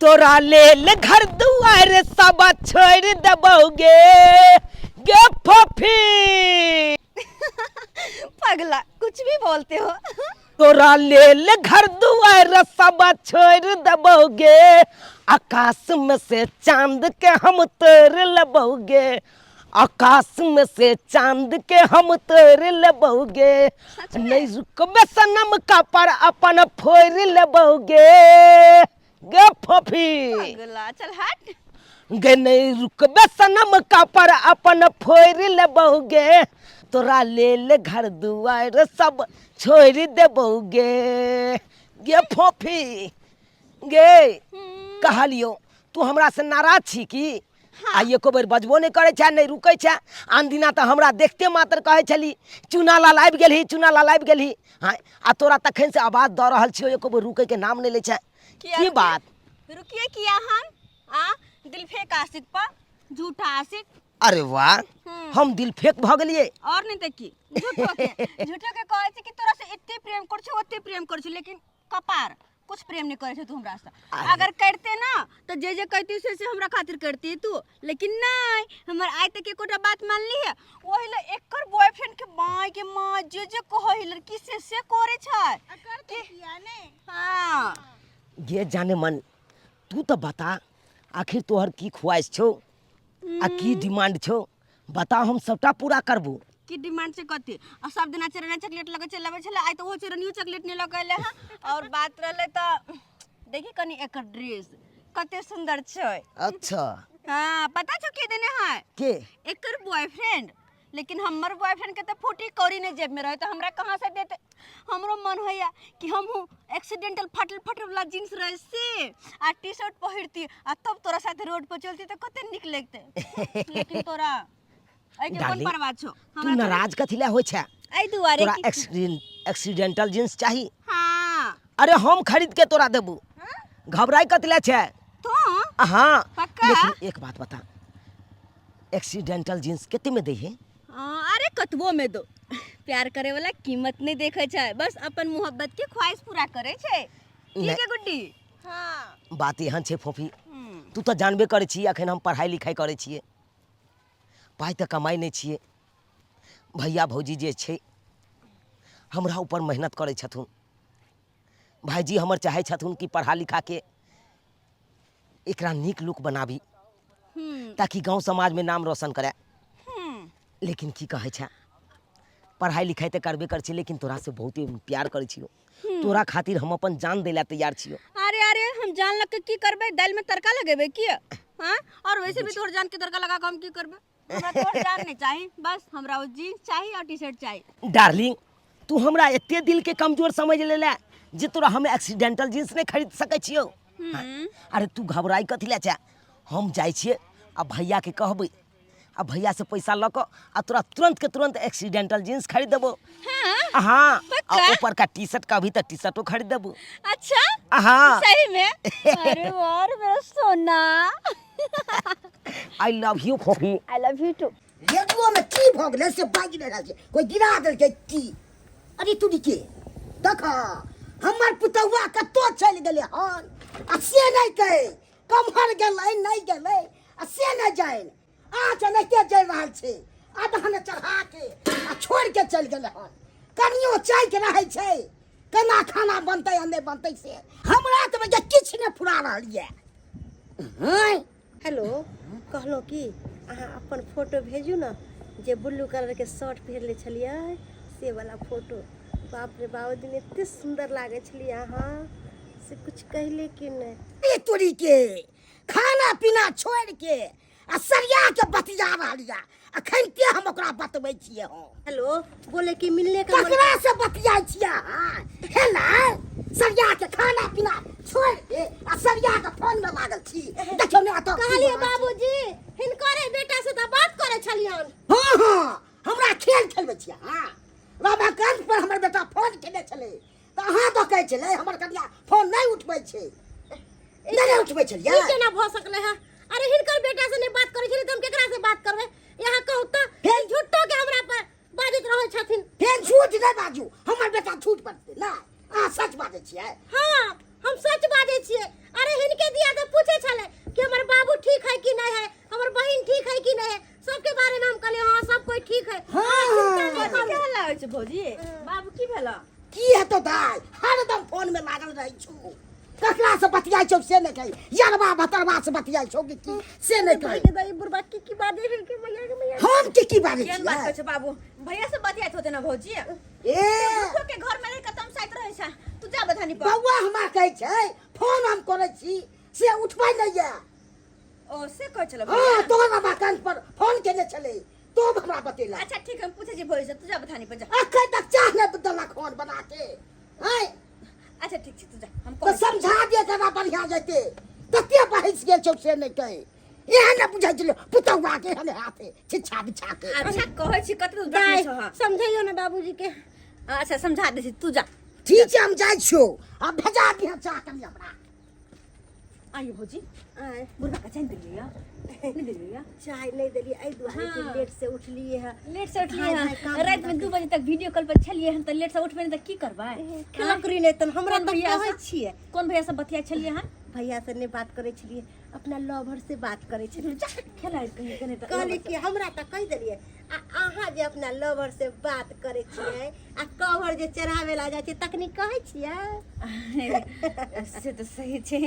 तोरा लेल घर दुआर सब छोड़ि देबौगे गे फफी। पगला कुछ भी बोलते हो। तोरा लेल घर दुआर सब छोड़ि देबौगे, आकाश में से चांद के हम तोड़ लेबौगे, आकाश में से चांद के हम तोड़ लेबौगे, नहीं रुकबे सनम का पर अपन फोड़ लेबौगे गे फफी। पगला चल हट। गे नहीं रुकबे सनम का पर अपन फोड़ लेबौगे, तोरा लेल घर दुआर सब छोड़ देबौगे गे फोफी। गे कहलियो तू हमरा से नाराज छी की? आ एको बेर बजबो नहि करै छै, नहि रुकै छै। आन दिना तऽ हमरा देखते मात्र कहै छली चूना लाल आबि गेलही, चूना लाल आबि गेलही। हाँ, आ तोरा तखन से आवाज दऽ रहल छियौ, एको बेर रुकैके नाम नहि लै छै। किया की रुकिए? बात? रुकिए किया हम? आ दिल फेक आशिक पर झूठा आशिक। अरे वाह, हम दिल फेक भऽ गेलियै। और नहीं तऽ की, झूठो के झूठो के कहै छै कि तोरा से एते प्रेम करै छौ, ओते प्रेम करै छौ, लेकिन कपार कुछ प्रेम नहीं करे छे तू हमरा से। अगर करते ना तो जे जे कहती से से हमरा खातिर करती तू, लेकिन नहीं हमर आइ तक एकोटा बात मान ली है। वही ला एकर बॉयफ्रेंड के माय के माँ जे जे कहै है लड़की से से करे छै। करते किया ने? हाँ। गे जाने मन, तू तो बता आखिर तोहर की ख्वाहिश छौ आ की डिमांड छौ, बता हम सबटा पूरा करबो। की डिमांड छै कथी? आ सब दिना चरनिया चॉकलेट लगे छै, लबै छलै, आइ तऽ ओहो चरनियो चॉकलेट नहि लऽ के एलै हँ। और बात रहलै तऽ देखी कनी एकर ड्रेस कते सुंदर छै। अच्छा। हाँ, पता छौ के देने है? के? एकर बॉयफ्रेंड। लेकिन हमर बॉयफ्रेंड के तऽ फूटी कौड़ी नहि जेब में रहे, तऽ हमरा कहाँ से देते? हमरो मन होइया कि हमहूँ एक्सीडेंटल फाटल फाटल वाला जींस रहे से आ टी शर्ट पहिरती आ तब तोरा साथे रोड पर चलती तऽ कते नीक लगते। लेकिन तोरा एहिके कोन डार्लिंग, परवाह छौ? तू हमरा नाराज कथी लए होइ छै? एहि दुआरे तोरा कि एक्सीडेंटल जींस चाही? हाँ। अरे हम खरीद के तोरा देबू, घबराई कथी लए छै? तू? हाँ। पक्का? लेकिन एक बात बता, एक्सीडेंटल जींस कते में दै है? हाँ, अरे कतबो में दो, प्यार करे वाला कीमत नहीं देखे छै, बस अपन मोहब्बत के ख्वाहिश पूरा करे छै। ठीक नहीं। है गुड्डी? हाँ। बात एहन छै फोफी, तू तऽ जानबे करै छी अखन हम पढ़ाई लिखाई करै छियै, पाइ तऽ कमाइ नहि छियै। भैया भौजी जे छै हमरा ऊपर मेहनत करै छथुन, भाइजी हमर चाहै छथुन कि पढ़ा लिखा के एकरा नीक लोक बनाबी ताकि गाँव समाजमे नाम रोशन करे। लेकिन की कहै छै, पढ़ाई लिखाई तऽ करबे करै छी, लेकिन तोरासँ बहुते प्यार करै छियौ, तोरा खातिर हम अपन जान दै लए तैयार छियौ। अरे अरे हम जान लग के की करबै? दालि में तड़का लगेबै की? हाँ, और वैसे भी तोहर जान के तड़का लगा के हम की करबै? हमरा तोहर जान नहीं चाही, बस हमरा वो जीन्स चाही और टी शर्ट चाही। डार्लिंग, तू हमरा एते दिल के कमजोर समझ लेले जे तोरा हम एक्सीडेंटल जीन्स नहीं खरीद सकै छियौ। अरे तू घबराई कथी लए छै? हम जाइ छियै आ भैया के कहबै आ भैया से पैसा लऽ कऽ आ तोरा तुरंत के तुरंत एक्सीडेंटल जीन्स खरीद देबो। हाँ? हाँ, आ पक्का? ऊपर का टी शर्ट का भी तऽ टी शर्टो खरीद देबो। अच्छा? हाँ। सही में? अरे वाह मेरा सोना। I love you फोफी। I love you two. Radio में की भऽ गेलै से बाजि नहि रहल छै, कोइ गिरा देलकै की? अरे तू के देख, हमर पुतहुआ कतौ चलि गेलै हन आ से नहि कहै कम्हर गेलै नहि गेलै आ से नहि जानि। आज एनाहिते जरि रहल छै, अदहन चढ़ा के आ छोड़ि के चलि गेलै हन। कनियो चैक रहै छै केना खाना बनतै आ नहि बनतै से हमरा तऽ भैया किछु नहि फुरा रहल यऽ। हँ। हेलो, कहलहुँ कि अहाँ अपन फोटो भेजू ने, जे ब्लू कलरके शर्ट पहिरले छलियै से वाला फोटो। बाप रे बाप, ओहि दिन एते सुन्दर लागै छलियै अहाँ से कुछ कहले कि नहि। ए तोरी के खाना पीना छोड़ि के आ सरिया के बतिया रहल यऽ, अखन के हम ओकरा बतबै छियै हम। हेलो, बोले कि मिलने का मन ककरा से बतियाइ छियै अहाँ? हे ना, सरिया के खाना पीना छोड़ि के आ सरिया के फोन में लागल छी। देखियौ ने एतऽ की कहलियै भऽ रहल छै। बाबूजी, हिनकरे बेटा से तऽ बात करै छलियन। हाँ हाँ, हमरा खेल खेलबै छियै अहाँ? रमाकांत पर हमर बेटा फोन केने छलै तऽ अहाँ तऽ कहै छलै हमर कनिया फोन नहि उठबै छै, नहि नहि उठबै छलियै। ई केना भऽ सकलै हँ? अरे हिनकर बेटा से नहीं बात करै छलियै तऽ हम केकरा से बात करबै? यहाँ कहू तऽ फेर झूठो के हमरा पर बाजैत रहै छथिन। फेर झूठ नहि बाजू, हमर बेटा झूठ बजतै नहि, अहाँ सच बाजै छियै। हाँ, हम सच बाजै छियै। अरे हिनके दिया तऽ छौ से नहि कही, यरबा भतरबा से बतियाइ छौ कि की से नहि कही। भाई दाई बुढ़बा की की बात है के मैया के मैया? हम की की बाजै केहन बात छियै? कहै छै बाबू, भैया से बतियाइत होते ना भौजी? ए झूठो के घर में रह के तमसाइत रहै छै। तू जा बधानी पर। बौआ हमरा कहै छै फोन हम करै छी से उठबै नहि यऽ। ओ से कहै छलै हँ भैया? तोहर बाबा कान पर फोन केने छलै, तो हमरा बतेला। अच्छा ठीक है, हम पूछै छी भौजी से, तू जा बधानी पर जा। अखन तक चाह नहि देलक हन बना के हैं। अच्छा ठीक छै, तू जा, हम तऽ कहै छी। समझा दे केना बढ़िया जेतै। तते बहसि गेल छौ से नहि कहे, एहन नहि बुझै छलै पुतहुआ के एहन हाथे छिछा बिछा के। अच्छा कहै छी कते तू दाई रखने छह। समझैयो ना बाबूजी के। अच्छा समझा दै छी, तू जा। ठीक छै, हम जाइ छियौ, आब भेजा दिहऽ चाह कनि हमरा। आइयो भौजी। आय। बुढ़बा के चाय देलियै या नहि देलियै या? चाय नहीं देलियै एहि दुआरे कि हाँ। लेट से उठलियै है। लेट से उठलियै धाय हन। धाय काम राति में धंधा 2 बजे तक वीडियो कॉल पर छलियै हन, तऽ लेट से उठबै नहि तऽ की करबै? खेलकरी नहि तन हमरा कोन तऽ भैया कहै से? छियै। कोन भैया से बतिया छलियै हन? भैया से नहि बात करै छलियै, अपना लवर से बात करै छलियै। जा खेलाइ कहीं कहीं तऽ कहली कि हमरा तऽ कहि देलियै आ अहाँ जे अपना लवर से बात करै छियै आ कवर जे चढ़ावे ला जाइ छियै तखनी कहै छियै। से तऽ सही छै।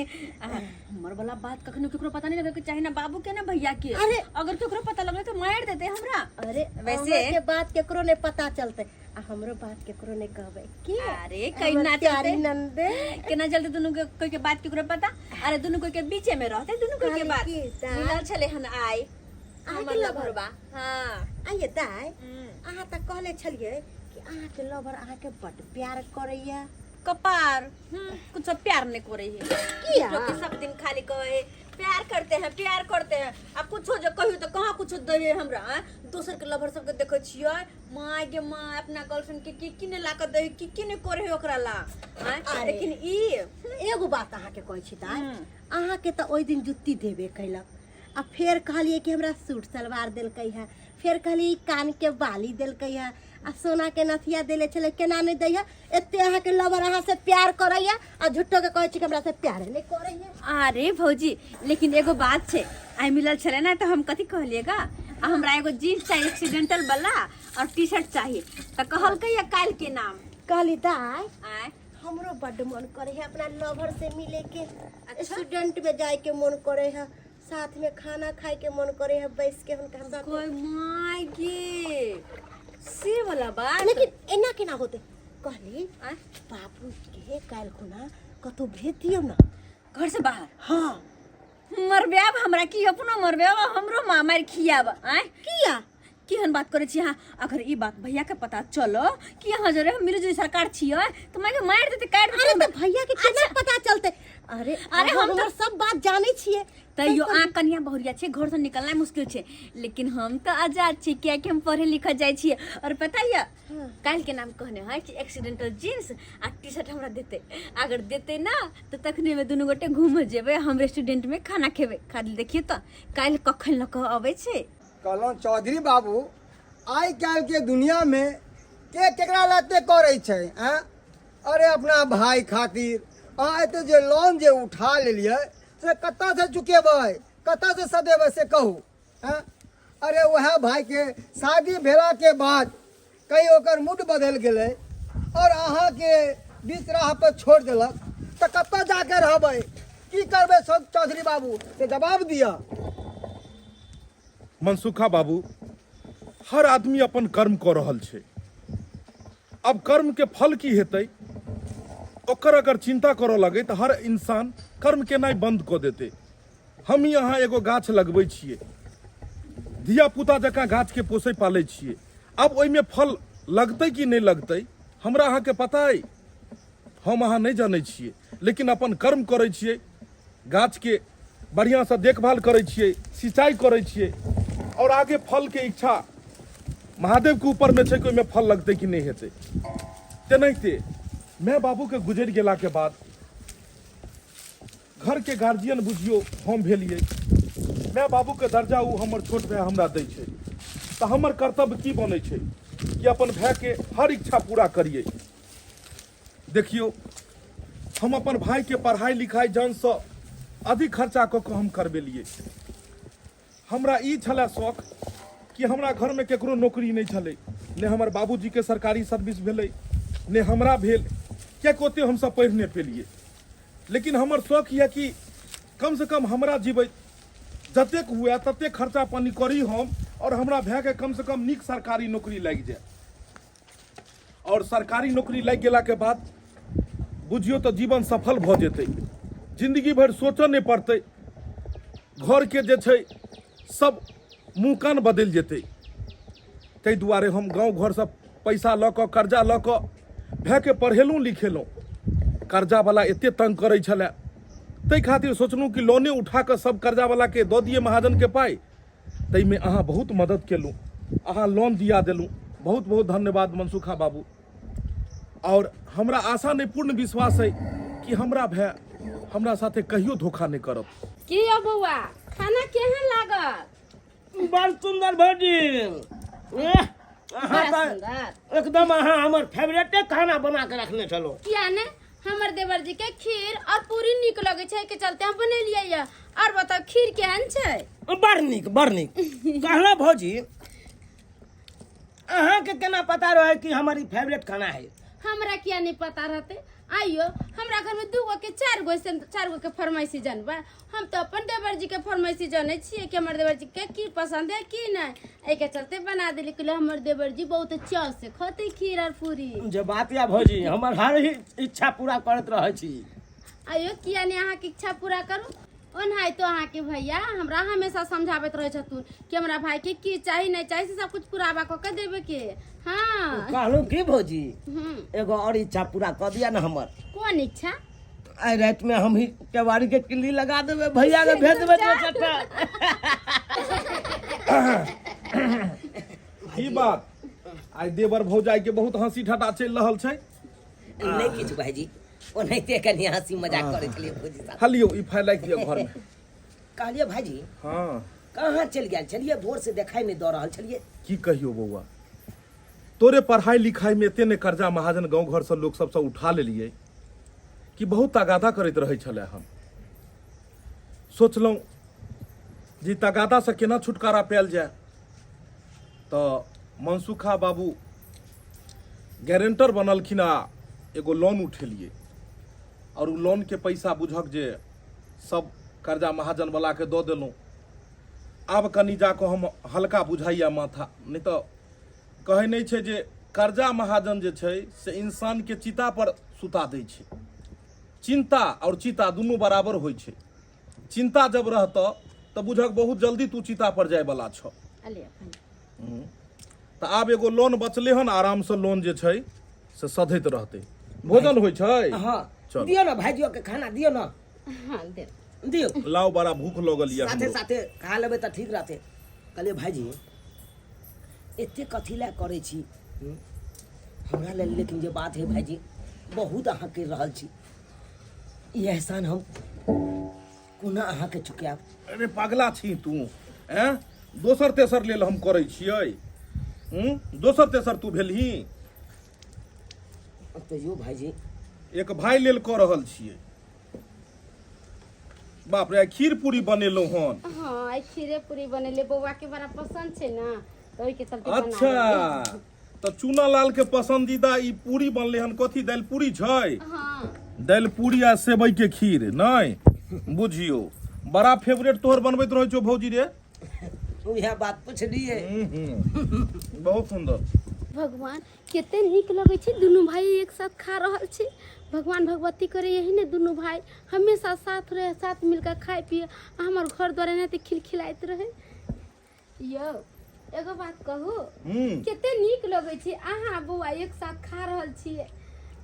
आ हमर वाला बात कखनो केकरो पता नहीं लगे के चाही, ना बाबू के ना भैया के। अरे! अगर केकरो पता लगले तऽ मारि देते हमरा। अरे वैसे- अहाँके बात केकरो नहि पता चलतै आ हमरो बात केकरो नहि कहबै की? अरे हमर केना प्यारी चलतै? नंदे केना चलते दुनू के कोई के बात केकरो पता? अरे दुनू कोई के बीचे में रहते दुनू कोई के कहली बात की दाइ? मिलल छले हन आइ अहाँके हमर लवर? लभरबा। हाँ। आइए दाइ, हम्म। अहाँ तऽ कहले छलियै कि अहाँके लवर अहाँके बड्ड प्यार करैया। कपार, कुछ सब प्यार नहीं करे है। किया? जो कि सब दिन खाली कहे प्यार करते हैं प्यार करते हैं, आ कुछो जो कहियो तो कहाँ कुछो दे है हमरा। आँय? दोसर के लवर सबके देखै छियै, माय गे माय, अपना गर्लफ्रेंड के की की ने ला के दे है, की की ने करे है ओकरा ला। आँय? अरे। लेकिन ई एगो बात अहाँके कहै छी दाइ, हम्म। अहाँके तऽ ओहि दिन जुत्ती देबे कैलक आ फेर कहलियै कि हमरा सूट सलवार देलकै है, फेर कहलियै कान के बाली देलकै है आ सोना के नथिया देले छलै, केना नहि दै है? एते अहाँके लवर अहाँ से प्यार करैया आ झूठो के कहै छी कि हमरा से प्यारे नहि करैया। अरे भौजी, लेकिन एगो बात छै, आइ मिलल छलै ने तऽ हम कथी कहलियै गा, आ हमरा एगो जीन्स चाही एक्सीडेंटल वाला और टी शर्ट चाही, तऽ कहलकै या काल्हि के नाम। कहली दाइ, आँय? हमरो बड्ड मन करे है अपना लवर से मिले के, स्टूडेंट में जाए के मन करे है, साथ में खाना खाए के मन करे है बैस के हुनका साथ। कोई माय के से वाला बात। लेकिन एना केना होते? कहली आँय? बाबू के काल्हि खुना कतौ भेज दियौ ना घर से बाहर। हाँ। मरबे आब हमरा की, अपनो मरबे आब हमरो माँ मारि खियाब। आँय? किया? केहन बात करै छी अहाँ? अगर ई बात भैया के पता चलो कि अहाँ जरे हम मिलजुल सरकार छियै तऽ माय के मारि देतै, काटि अरे देतै। तऽ भैया के केना पता चलते? अरे अरे अहाँ हम तऽ- हमर सब बात जानै छियै। तैयो अहाँ कनिया बहुरिया छियै, घर से निकलनाइ मुश्किल छै, लेकिन हम तऽ आजाद छी, कियाकि हम पढ़े लिखऽ जाइ छियै। और पता यऽ, काल्हि के नाम कहने है कि एक्सीडेंटल जींस आ टी शर्ट हमरा देतै। अगर देतै ना तऽ तखने मे दुनू गोटे घूमऽ जेबै, हम रेस्टोरेंट में खाना खेबै। खाली देखियौ तऽ काल्हि कखन लऽ कऽ अबै छै। कहलहुँ चौधरी बाबू, आइ काल्हिके दुनियामे के केकरा लए एते करै छै? आँय, अरे अपना भाय खातिर अहाँ एते जे लोन जे उठा लेलियै से कतऽसँ चुकेबै, कतऽसँ सधेबै से कहू? आँय, अरे वएह भायके शादी भेलाके बाद कहीं ओकर मूड बदलि गेलै आओर अहाँके बीच राहपर छोड़ि देलक तऽ कतऽ जाके रहबै, की करबै चौधरी बाबू, से जवाब दिअ। मनसुखा बाबू, हर आदमी अपन कर्म कऽ रहल छै। अब कर्म के फल की हेतै ओकर अगर चिंता करऽ लगे तऽ हर इंसान कर्म केनाइ बंद कऽ देतै। हम ही अहाँ एगो गाछ लगबै छियै, धिया पुता जकाँ गाछके पोसै पालै छियै, आब ओहिमे फल लगतै कि नहि लगतै हमरा अहाँके पता अइ? हम अहाँ नहि जानै छियै, लेकिन अपन कर्म करै छियै, गाछके बढ़िआँसँ देखभाल करै छियै, सिंचाइ करै छियै आओर आगे फलके इच्छा महादेवके ऊपरमे छै कि ओहिमे फल लगतै कि नहि हेतै। तेनाहिते माय बाबूके गुजरि गेलाके बाद घरके गार्जियन बुझियौ हम भेलियै। माय बाबूके दर्जा ओ हमर छोट भाय हमरा दै छै, तऽ हमर कर्तव्य की बनै छै कि अपन भायके हर इच्छा पूरा करियै। देखियौ, हम अपन भायके पढ़ाइ लिखाइ जानसँ अधिक खर्चा कऽ कऽ हम करबेलियै। हमरा ई छलए शौक कि हमरा घरमे ककरो नौकरी नहि छलै, ने हमर बाबूजीके सरकारी सर्विस भेलै ने हमरा भेल, किएकि ओतेक हमसब पढ़ि नहि पेलियै। लेकिन हमर शौक यऽ कि कमसँ कम हमरा जीबैत जतेक हुए ततेक खर्चा पानी करी हम और हमरा भायके कमसँ कम नीक सरकारी नौकरी लागि जाय और सरकारी नौकरी लागि गेलाके बाद बुझियौ तऽ जीवन सफल भऽ जेतै जिन्दगी भरि सोचऽ नहि पड़तै घरके जे छै सब मुँह कान बदलि जेतै ताहि दुआरे हम गाँव घरसँ पैसा लऽ कऽ कर्जा लऽ कऽ भायके पढ़ेलहुँ लिखेलहुँ कर्जावला एते तंग करै छलै ताहि खातिर सोचलहुँ कि लोने उठा कऽ सब कर्जावलाके दऽ दियै महाजनके पाइ ताहिमे अहाँ बहुत मदद केलहुँ अहाँ लोन दिया देलहुँ बहुत बहुत धन्यवाद मनसुखा बाबू और हमरा आशा नहि पूर्ण विश्वास है कि हमरा भाय हमरा साथे कहियो धोखा नहि करब की यौ बौआ खाना केहन लागल बड़ सुंदर भौजी एह, अहाँ बड़ा तऽ सुंदर एकदम अहाँ हमर फेवरेटे खाना बना के रखने छलहुँ किया ने हमर देवर जी के खीर और पूरी नीक लगे छै के चलते हम बनेलियै ये और बताओ खीर केहन छै बड़ नीक बड़ नीक कहलहुँ भौजी अहाँके केना पता रहै कि हमर ई फेवरेट खाना है हमरा किया नहीं पता रहते आइयो हमरा घर में दू गो के चार गो से चार गो के फरमाइशी जानबा हम तो अपन देवर जी के फरमाइशी जाने छियै कि हमर देवर जी के की पसंद है की नहीं एहि के चलते बना देली कि हमर देवर जी बहुत चाव से खते खीर और पूरी जे बात या भौजी हमर हर ही इच्छा पूरा करैत रहै छी आइयो किया नहीं अहाँके इच्छा पूरा करू ओनाहितो अहाँके भैया हमरा हमेशा समझाबैत रहै छथुन कि हमरा भाई के की चाही नहीं चाही से सब कुछ पुराबा कऽ के देबे के हाँ कहलहुँ की भौजी हम्म, एगो और इच्छा पूरा कऽ दिया ने हमर कोन इच्छा आइ राति में हम ही केवाड़ी के किल्ली लगा देबै भैया के भेज देबै दो चारिटा की बात आइ देवर भौजाई के बहुत हंसी ठट्टा चलि रहल छै नहि किछु भाईजी ओनाहिते कनि हंसी मजाक करै छलियै भौजी साथ हलियौ ई फाइल राखि दिअ घरमे कहलियै भाईजी हँ कहाँ चलि गेल छलियै भोर से देखाई नहि दऽ रहल छलियै की कहियौ बौआ तोरे पढ़ाई लिखाई में एते ने कर्जा महाजन गाँव घरसँ लोक सबसँ उठा लेलियै कि बहुत तगादा करैत रहै छलै हम सोचलहुँ जे तगादासँ केना छुटकारा पायल जाय तऽ मनसुखा बाबू गारंटर बनलखिन आ एगो लोन उठेलियै आओर ओ लोनके पैसा बुझक जे सब कर्जा महाजनवलाके दऽ देलहुँ आब कनि जाकऽ हम हल्का बुझाइए माथा नहि तऽ कहै नहि छै जे कर्जा महाजन जे छै से इंसानके चितापर सुता दै छै चिन्ता आओर चिता दुनू बराबर होइ छै चिन्ता जब रहतऽ तऽ बुझक बहुत जल्दी तू चिता पर जायवला छऽ तऽ आब एगो लोन बचले हन आरामसँ लोन जे छै से सधैत रहतै भोजन होइ छै हँ चलू। दियौ ने भाइजियो के खाना दियौ ने हाँ दे दियौ लाउ बड़ा भूख लगल यऽ साथे हमरो। साथे खा लेबै तऽ ठीक रहतै कहलियै भाइजी एते कथी लए करै छी हूँ? हमरा लेल लेकिन जे बात है भाइजी बहुत अहाँ करि रहल छी ई एहसान हम कोना अहाँके चुकायब अरे पगला छी तू ऐं दोसर तेसर लेल हम करै छियै हूँ दोसर तेसर तू भेलही तैयो भाइजी एक भाय लेल कऽ रहल छियै बाप रे आइ खीर पूरी बनेलहुँ हन हाँ आइ खीरे पूरी बनेले बौआ के बड़ा पसंद छै ना तो ओहि के चलते बना अच्छा लेलियै। तऽ चूना लाल के पसंदीदा ई पूरी बनलै हन कथी दालि पूरी छै हाँ दालि पूरी आ सेवई के खीर नहि बुझियौ बड़ा फेवरेट तोहर बनबैत रहै छौ भौजी रे उएह बात पुछलियै बहुत सुंदर भगवान कते नीक लगै छै दुनू भाई एक साथ खा रहल छै भगवान भगवती करे यही ने दुनू भाई हमेशा साथ रहे साथ मिलकर खाए पिए आ हमर घर द्वार एनाहिते खिलखिलाइत रहे यौ एगो बात कहू कते नीक लगै छै अहाँ बौआ एक साथ खा रहल छियै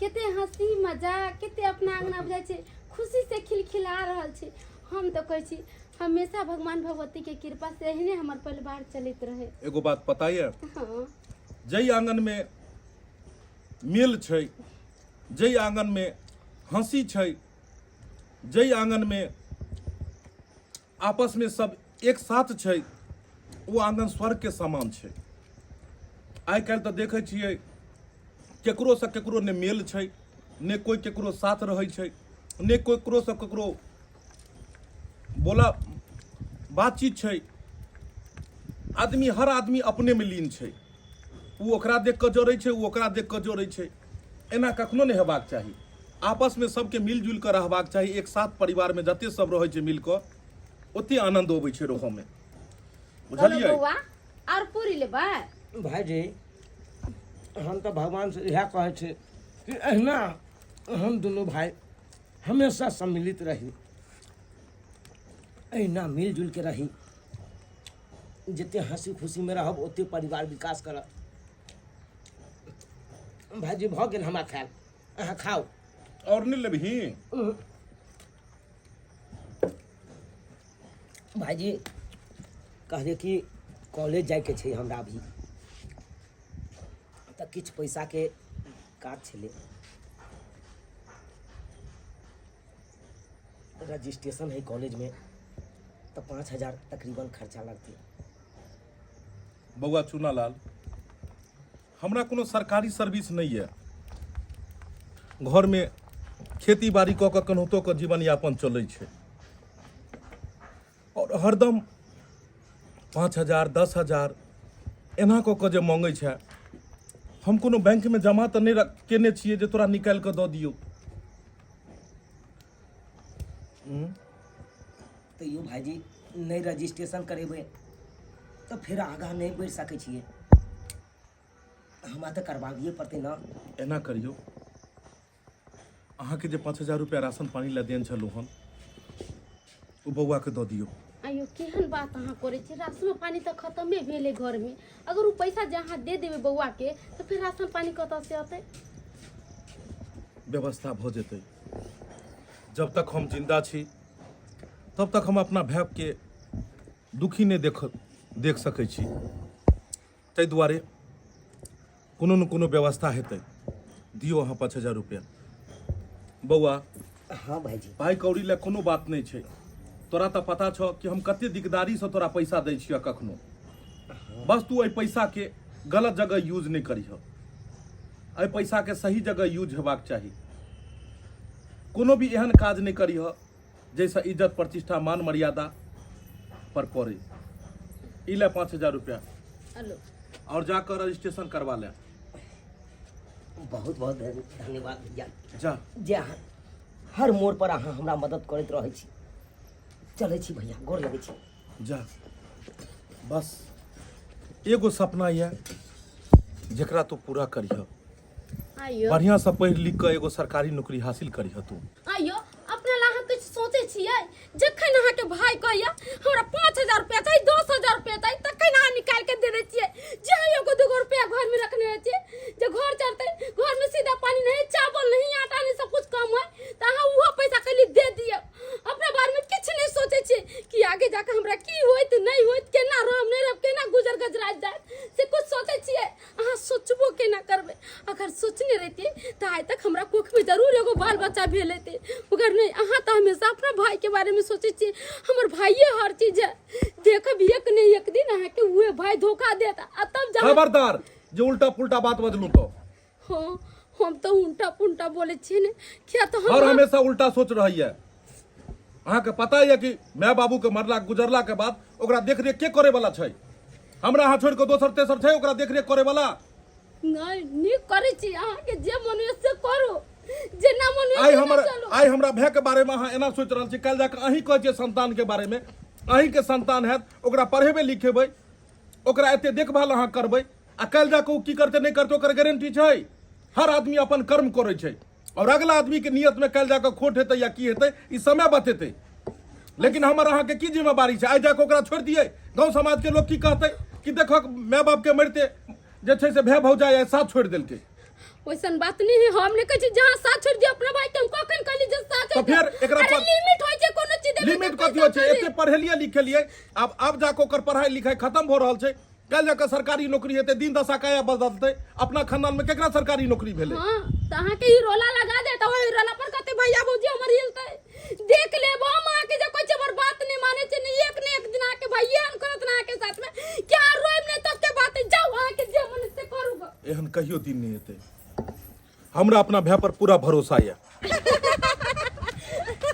कते हंसी मजाक कते अपना अंगना बुझाइ छै खुशी से खिलखिला रहल छी हम तऽ कहै छी हमेशा भगवान भगवती के कृपा से एहने हमर परिवार चलैत रहे एगो बात पता यऽ हाँ जाहि आंगनमे मेल छै जाहि आंगनमे हंसी छै जाहि आंगनमे आपसमे सब एक साथ छै ओ आंगन स्वर्गके समान छै आइ काल्हि तऽ देखै छियै केकरोसँ केकरो नहि मेल छै नहि कोइ केकरो साथ रहै छै नहि केकरोसँ केकरो बोला बातचीत छै आदमी हर आदमी अपनेमे लीन छै ओ ओकरा देख कऽ जरै छै ओ ओकरा देख कऽ जरै छै एना कखनो नहि हेबाक चाही आपसमे सबके मिलजुलि कऽ रहबाक चाही। एक साथ परिवारमे जते सब रहै छै मिल कऽ ओते आनन्द अबै छै रहऽमे, बुझलियै? बौआ, आओर पूरी लेबै? भाइजी, हम तऽ भगवानसँ इएह कहै छी कि एहिना हम दुनू भाइ हमेशा सम्मिलित रही, एहिना मिलजुल के रही। जते हंसी खुशीमे रहब ओते परिवार विकास करत। भाइजी, भऽ गेल हमरा खायल, अहाँ खाउ। आओर नहि लेबही? भाइजी, कहलियै कि कॉलेज जाइके छै हमरा अभी, तऽ किछु पैसाके काज छलै। रजिस्ट्रेशन है कॉलेजमे, तऽ 5000 तकरीबन खर्चा लगतै। बौआ चुनालाल, हमरा कोनो सरकारी सर्विस नहि यऽ। घरमे खेती बाड़ी कऽ कऽ केनाहितो कऽ जीवन यापन चलै छै, आओर हरदम 5000 10,000 एना कऽ कऽ जे मङ्गै छै, हम कोनो बैंकमे जमा तऽ नहि केने छियै जे तोरा निकालि कऽ दऽ दियौ। तैयो भाइजी, नहि रजिस्ट्रेशन करेबै तऽ फेर आगाँ नहि बढ़ि सकै छियै। हमरा तऽ करबाबिए पड़तै ने। एना करियौ, अहाँके जे 5000 रुपया राशन पानी लए देने छलहुँ हन, ओ बौआके दऽ दियौ। आइयो, केहन बात अहाँ करै छी? राशनो पानी तऽ खतमे भेलै घरमे। अगर ओ पैसा जे अहाँ दे देबै बौआके, तऽ फेर राशन पानी कतऽसँ अतै? व्यवस्था भऽ जेतै। जब तक हम जिंदा छी तब तक हम अपना भायके दुखी नहि देख सकै छी। ताहि दुआरे कोनो ने कोनो व्यवस्था हेतै। दियौ अहाँ 5000 रुपया। बौआ। हाँ भाईजी। पाइ कौड़ी लए कोनो बात नहि छै। तोरा तऽ पता छौ कि हम कते दिकदारीसँ तोरा पैसा दै छियह कखनो। बस तू एहि पैसाके गलत जगह यूज नहि करिह। एहि पैसाके सही जगह यूज हेबाक चाही। कोनो भी एहन काज नहि करिह जाहिसँ इज्जत प्रतिष्ठा मान मर्यादा पर पड़े। ई ले 5000 रुपया हेलो और जाकर रजिस्ट्रेशन करवा ले। बहुत बहुत धन्यवाद भैया। जा। जे अहाँ हर मोड़ पर अहाँ हमरा मदद करैत रहै छी। चलै छी भैया, गोर लगै छी। जा। बस एगो सपना यऽ जेकरा तू पूरा करिह। आइयो, बढ़िया से पढ़ि लिख कऽ एगो सरकारी नौकरी हासिल करिह तू। आइयो, अपना ला अहाँ किछु सोचै छियै? जखन अहाँके भाय कहैया हमरा 5000 रुपया चाही, 10,000 रुपया चाही, तखन अहाँ निकालि के दे दै छियै। जे एगो दूगो रुपया घरमे रखने रहै छियै जे घर चलतै, घरमे सीधा पानी नहीं, चावल नहीं, आटा नहीं, सब कुछ कम है, तऽ अहाँ ओहो पैसा कहली दे दियौ। अपना बारेमे किछु नहि सोचै छियै कि आगे जाके हमरा की होइत नहि होइत, केना रहब नहि रहब, केना गुजर गजराइत जायत, से कुछ सोचै छियै अहाँ? सोचबो केना करबै? अगर सोचने रहितियै तऽ आइ तक हमरा कोखमे जरूर एगो बाल बच्चा भेल हेतै, मगर नहि। अहाँ तऽ हमेशा अपना भाईके बारेमे सोचै छियै, हमर भाइये हर चीज है। देखब, एक ने एक दिन अहाँके उहे भाई धोखा देत आ तब जा। खबरदार जे उल्टा पुल्टा बात बजलू तो। हाँ, हम तऽ उल्टा पुल्टा बोलै छियै ने, किया तऽ हर हम हमेशा उल्टा सोच रही है। अहाँके पता यऽ कि माय बाबू के मरला गुजरला के बाद ओकरा देखरेख के करे वाला छै? हमरा अहाँ छोड़ि कऽ दोसर तेसर छै ओकरा देखरेख करे वाला? नहि, नीक करै छी। अहाँके जे मन होइए से करू, जेना मन होइए आइ तेना हमर चलू। आइ हमरा भाय के बारे में अहाँ एना सोचि रहल छी, काल्हि जाकऽ अहीं कहै छियै संतान के बारे में। अहीं के संतान हैत, ओकरा पढ़ेबै लिखेबै, ओकरा एते देखभाल अहाँ करबै, आ काल्हि जाकऽ ओ की करतै नहि करतै ओकर गारंटी छै? हर आदमी अपन कर्म करै छै, और अगला आदमी के नियत में काल्हि जाकऽ खोट हेतै या की हेतै ई समय बतेतै। लेकिन हमर अहाँके की जिम्मेवारी छै? आइ जाकऽ ओकरा छोड़ि दियै, गाँव समाज के लोक की कहतै कि देखक माय बाप के मरिते जे छै से भाय भौजाइ आइ साथ छोड़ि देलकै। वैसन बात नहीं है। हम नहीं कहै छी जहाँ साथ छोड़ दियो अपना भाई के। हम कखन कहली जे साथ तऽ छोड़ दियो? फेर एकरा अरे पर लिमिट होय छै कोनो चीज देबै। लिमिट कथी होइ छै? एते पढ़ेलियै लिखेलियै, आब जाकऽ ओकर पढ़ाइ लिखाइ खतम भऽ रहल छै। काल्हि जाकऽ सरकारी नौकरी हेतै, दिन दशा काया बदलतै। अपना खानदान में केकरा सरकारी नौकरी भेलै? हाँ, तऽ अहाँके ई रोला लगा दे तऽ ओहि रोला पर कहते भैया भौजी हमर हिलतै। देख लेब हम अहाँके। जे कहै छै हमर बात नहि मानै छै ने, एक ने एक दिन अहाँके भैया एहन करत ने अहाँके साथ में कि अहाँ रोइब नहि तब के बात है। जाउ, अहाँके जे मन से करू गऽ। एहन कहियो दिन नहि एतै। हमरा अपना भाय पर पूरा भरोसा यऽ।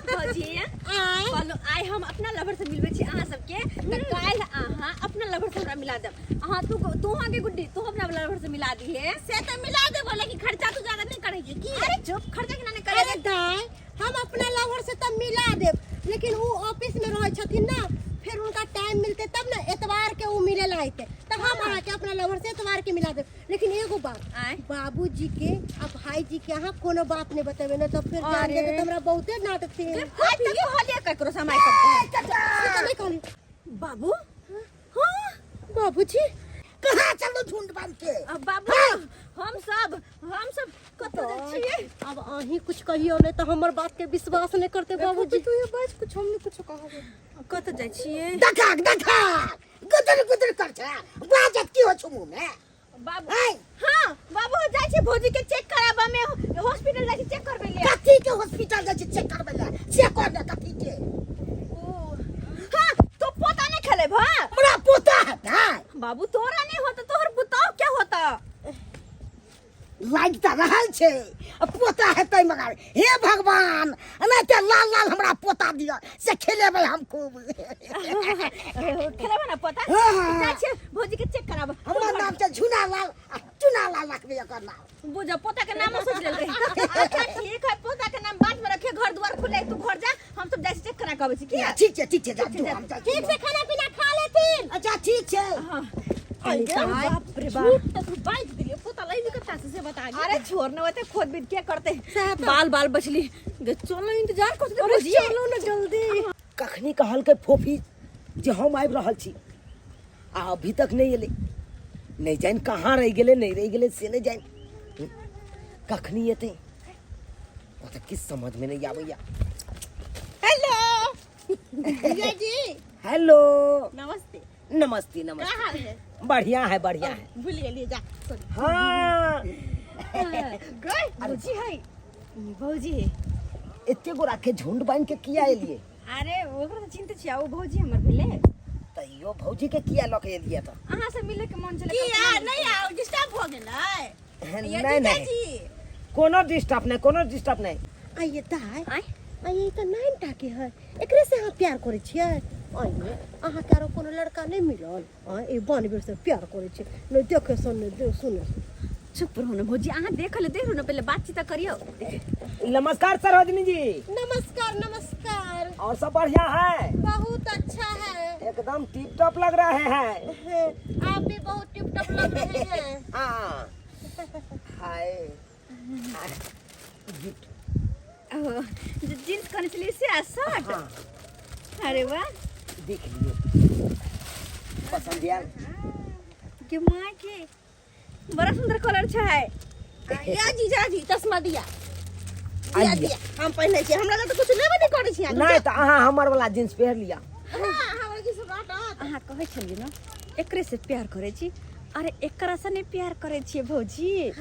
भौजी, कहलहुँ आइ हम अपना लवर से मिलबै छी अहाँ सबके तऽ काल्हि अहाँ अपना लवर से हमरा मिला देब। अहाँ तू तू अहाँ के गुड्डी तू अपना लवर से मिला दी है। से तऽ मिला देबो, लेकिन खर्चा तू ज्यादा नहीं करेगी की? अरे चुप, खर्चा केना नहीं करे? अरे दाय, हम अपना लवर से तऽ मिला देब, लेकिन उ ऑफिस में रहै छथिन ना, फिर उनका टाइम मिलते तब ना, एतवार के उ मिले ला अइते, तऽ हम अहाँ के अपना लवर से एतवार के मिला देब। लेकिन एगो बात, आँय? बाबूजी के आ भाईजी के अहाँ कोनो बात नहीं बतेबे ना, तो फिर जान अरे। जेतै तऽ हमरा बहुते डांटथिन। आज तक कहलियै ककरो से हम आइ तक? से तऽ नहीं कहली। बाबू, हाँ। बाबूजी। कहाँ चलू झुंड बांध के? अब बाबू, हम सब कतऽ जाइ छियै? अब अहीं कुछ कहियो, नहीं तो हमर बात के विश्वास नहीं करते बाबूजी। तू ये बाज कुछ, हम नहीं कुछ कहब। कतऽ जाइ छियै? देखा देखा, गुदर गुदर कर छै, बाजत की हो छु मुंह में? बाबू। है। हाँ बाबू, जाइ छियै भौजी के चेक कराबऽ में, हॉस्पिटल जाइ छियै चेक करबै लिए। कथी के हॉस्पिटल जाइ छै चेक करबै ले? से कर ले कथी के? ओ हाँ, तो पोता नहीं खेले भा? हमरा पोता हेतै? बाबू, तोरा नहीं होता, तोहर बताओ क्या होता? लागि तऽ रहल छै आ पोता हेतै, मगर हे भगवान, नहि तऽ लाल लाल हमरा पोता दिअ से खेलेबै हम खूब। खेलेबे ना पोता? हाँ। जाइ छियै भौजी के चेक कराबऽ। हमर नाम छै झुना लाल आ चुना लाल रखबै ओकर नाम। बुझ, पोता के नाम सोच लेलकै। अच्छा ठीक है, पोता के नाम बाद में रखे, घर द्वार खुले, तू घर जा, हम सब जाइ छी चेक करा के अबै छी की। ठीक छै, ठीक छै, जा तू, हम जाइ छी। ठीक से खाना पीना खा लेथिन। अच्छा, ठीक छै। बाप रे बाप, झूठ तो तू बाज दिलियो, पोता लई भी कत्ता से बता। अरे छोड़ ना, ओते खोद बीद के करते, बाल बाल बचली गे। चलो, इंतजार करते। अरे। भौजी। चलो ना जल्दी। कखनी कहलकै फोफी जे हम आबि रहल छी, आ अभी तक नहि एलै। नहि जानि कहाँ रहि गेलै, नहि रहि गेलै से नहि जानि। कखनी एतै ओ तऽ किछु समझमे नहि आबैया। हेलो भैया जी। हेलो। नमस्ते। नमस्ते, नमस्ते। क्या हाल है? बढ़िया है, बढ़िया है। भूल गेलिए, जा, सॉरी। हाँ। गए भौजी है, भौजी है। एते गोरा के झुंड बान्हि के किया एलियै? अरे ओकरा तऽ चिन्हते छियै, ओ भौजी हमर भेलै। तैयो भौजी के किया लऽ के एलियै तऽ? अहाँ से मिले के मन छलै। किया नहीं आओ, डिस्टर्ब हो गेलै? नहीं नहीं, कोनो डिस्टर्ब नहीं, कोनो डिस्टर्ब नहीं। आइए दाय। आँय? आइए, ई तऽ नाइन टा के है, एकरे से अहाँ प्यार करै छियै? आइए, अहाँके आरो कोनो लड़का नहि मिलल? आँय, ई बनबीर से प्यार करै छै, नहि देखे सुने दे सुने। चुप रहू ने भौजी, अहाँ देख ले, देख ने, पहिले बातचीत तऽ करियौ। नमस्कार सरोजनी जी। नमस्कार, नमस्कार। और सब बढ़िया है? बहुत अच्छा है। एकदम टिप टॉप लग रहे हैं। आप भी बहुत टिप टॉप लग रहे हैं। हाँ, हाय, गिफ्ट। ओ जे जींस कहने छलियै से आ शर्ट? हाँ। अरे वाह। देख लियो, पसंद आयल? के माँ के, बड़ा सुंदर कलर छै। या जीजा जी, चश्मा दिया दिया। आइए। दिया, हम पहिने छियै, हमरा लग तऽ कुछ लेबे नहि करै छियै। नहीं तो अहाँ हमर वाला जींस पहन लिया। हाँ, हमरा किछु बाटत। अहाँ कहै छलियै ने एकरे से प्यार करै छी, अरे एकरा से नहि प्यार करै छियै भौजी।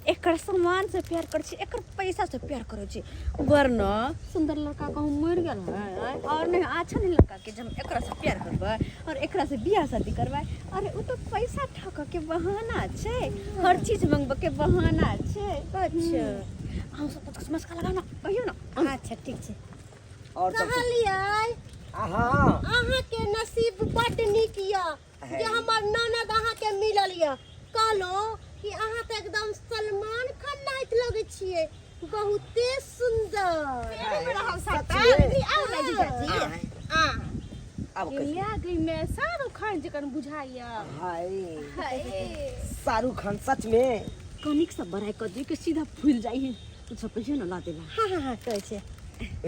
एकर सामान से प्यार करै छी, एकर पैसा से प्यार करै छी, वरना सुंदर लड़का कहूँ मरि गेल है और नहीं अच्छा नहीं लड़का के जब एकरा से प्यार करबै और एकरा से बियाह शादी करबै। अरे उ तो पैसा ठकऽ के बहाना छै, हर चीज मंगबऽ के बहाना छै। अच्छा। अहाँ सब तऽ मस्का लगाउ ने, कहियौ ने। अच्छा, ठीक छै। और सब? कहलियै, हाँ। अहाँके नसीब बड्ड नीक यऽ जे हमर ननद अहाँके मिलल यऽ। कहलहुँ कि अहाँ तऽ एकदम सलमान खान नाइत लगै छियै, बहुते सुंदर। आउ ने जीजाजी। अब कहियो। लिया गई मैं शाहरुख खान जकन बुझाइया। हाय, शाहरुख खान सच में। कनिक सब बड़ाई कर दियौ कि सीधा फूल जाइ है। तू सब कहियौ ने ला देला। हाँ हाँ हाँ, कहै छै।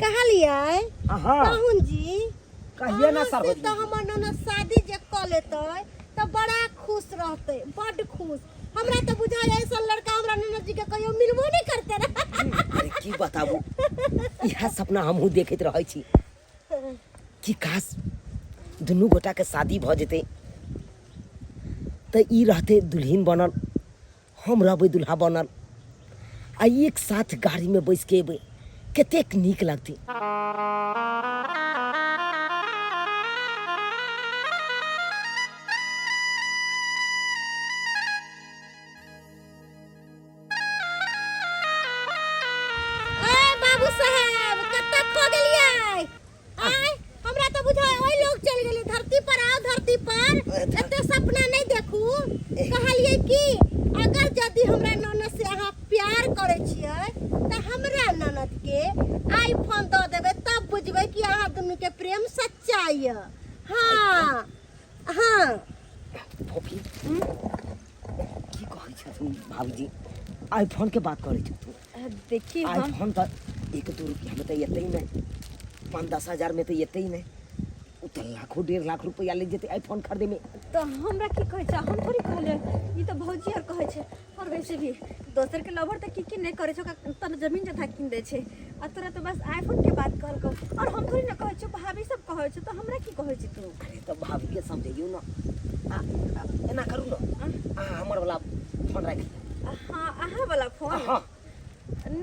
कहलियै, हाँ। पाहुन जी। कहिए ना। अहाँ से सरोजनी तऽ जी। हमर ननद शादी जे कऽ लेतै तऽ बड़ा खुश रहतै, बड्ड खुश। हमरा तऽ बुझाइ ऐसा लड़का हमरा ननद जी के कहियो मिलबो नहि करतै रह। अरे की बताबू, इएह सपना हमहूँ देखैत रहै छी कि काश दुनू गोटाके शादी भऽ जेतै तऽ ई रहतै दुल्हिन बनल, हम रहबै दुल्हा बनल आ एक साथ गाड़ीमे बैस के एबै, कतेक नीक लगतै। ए बाबू साहेब, कतऽ खो गेलियै? आय, हमरा तऽ बुझाइ ओहि स्वर्ग चलि गेलियै धरती पर आओ धरती पर एते सपना नहि देखू कहलियै कि अगर यदि हमरा ननद से अहाँ प्यार करै छियै तऽ हमरा ननद के आईफोन दऽ देबै तब बुझबै कि अहाँ दुनू के प्रेम सच्चा यऽ हाँ हाँ फोफी की कहै छथुन भाबीजी आईफोन के बात करै छथुन देखी हम आईफोन तऽ एक दू रुपया में तऽ एतै नहि 5-10 हजार में तऽ एतै नहि ओ तऽ लाखों 1.5 लाख रुपया लागि जेतै आईफोन खरीदे में। तऽ हमरा की कहै छै, हम थोड़ी कहलियै, ई तऽ भौजी आर कहै छै। और वैसे भी दोसर के लवर तऽ की की नहि करै छै, ओकरा तब जमीन जथा कीन दै छै आ तोरा तऽ बस आईफोन के बात कहलकौ। और हम थोड़ी ने कहै छियौ, भाभी सब कहै छै, तऽ हमरा की कहै छी तू? अरे तऽ भाभी के समझैयौ ने। आ आ, एना करू ने, अहाँ हमर वाला फोन राखि लिअ। हाँ, अहाँ वाला फोन? हाँ,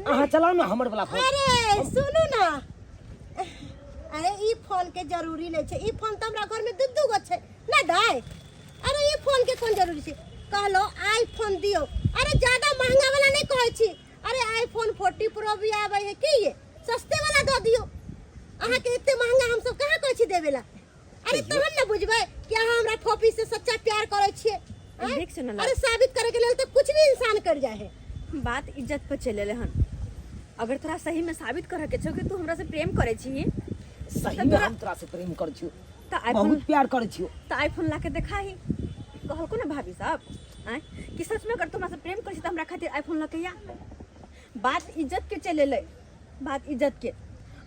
अहाँ चलाउ ने हमर वाला फोन। अरे सुनू ना, अरे ई फोन के जरूरी नहीं छै। ई फोन तऽ हमरा घर में दू दू गो छै ना दाय। अरे ई फोन के कोन जरूरी छै? कहलो आईफोन दियो। अरे ज्यादा महंगा वाला नहीं कहै छी। अरे आईफोन 40 प्रो भी आबै है की, ये सस्ते वाला दऽ दियो। अहाँके एते महंगा हम सब कहाँ कहै छी देवे ला? अरे तहन ने बुझबै कि अहाँ हमरा फोपी से सच्चा प्यार करै छियै, आँय? देख सुन अरे साबित करे के लेल तऽ कुछ भी इंसान कर जाए है। बात इज्जत पर चले हन। अगर तोरा सही में साबित करे के छौ कि तू हमरा से प्रेम करे छी सही में हम तोरा से प्रेम करै छियौ। तऽ आईफोन बहुत प्यार करै छियौ। तऽ आईफोन ला के देखाही। कहलको ने भाभी साहब आँय कि सच में अगर तू हमरा से प्रेम करै छी तऽ हमरा खातिर आईफोन लऽ के आ। बात इज्जत के चले ले, बात इज्जत के।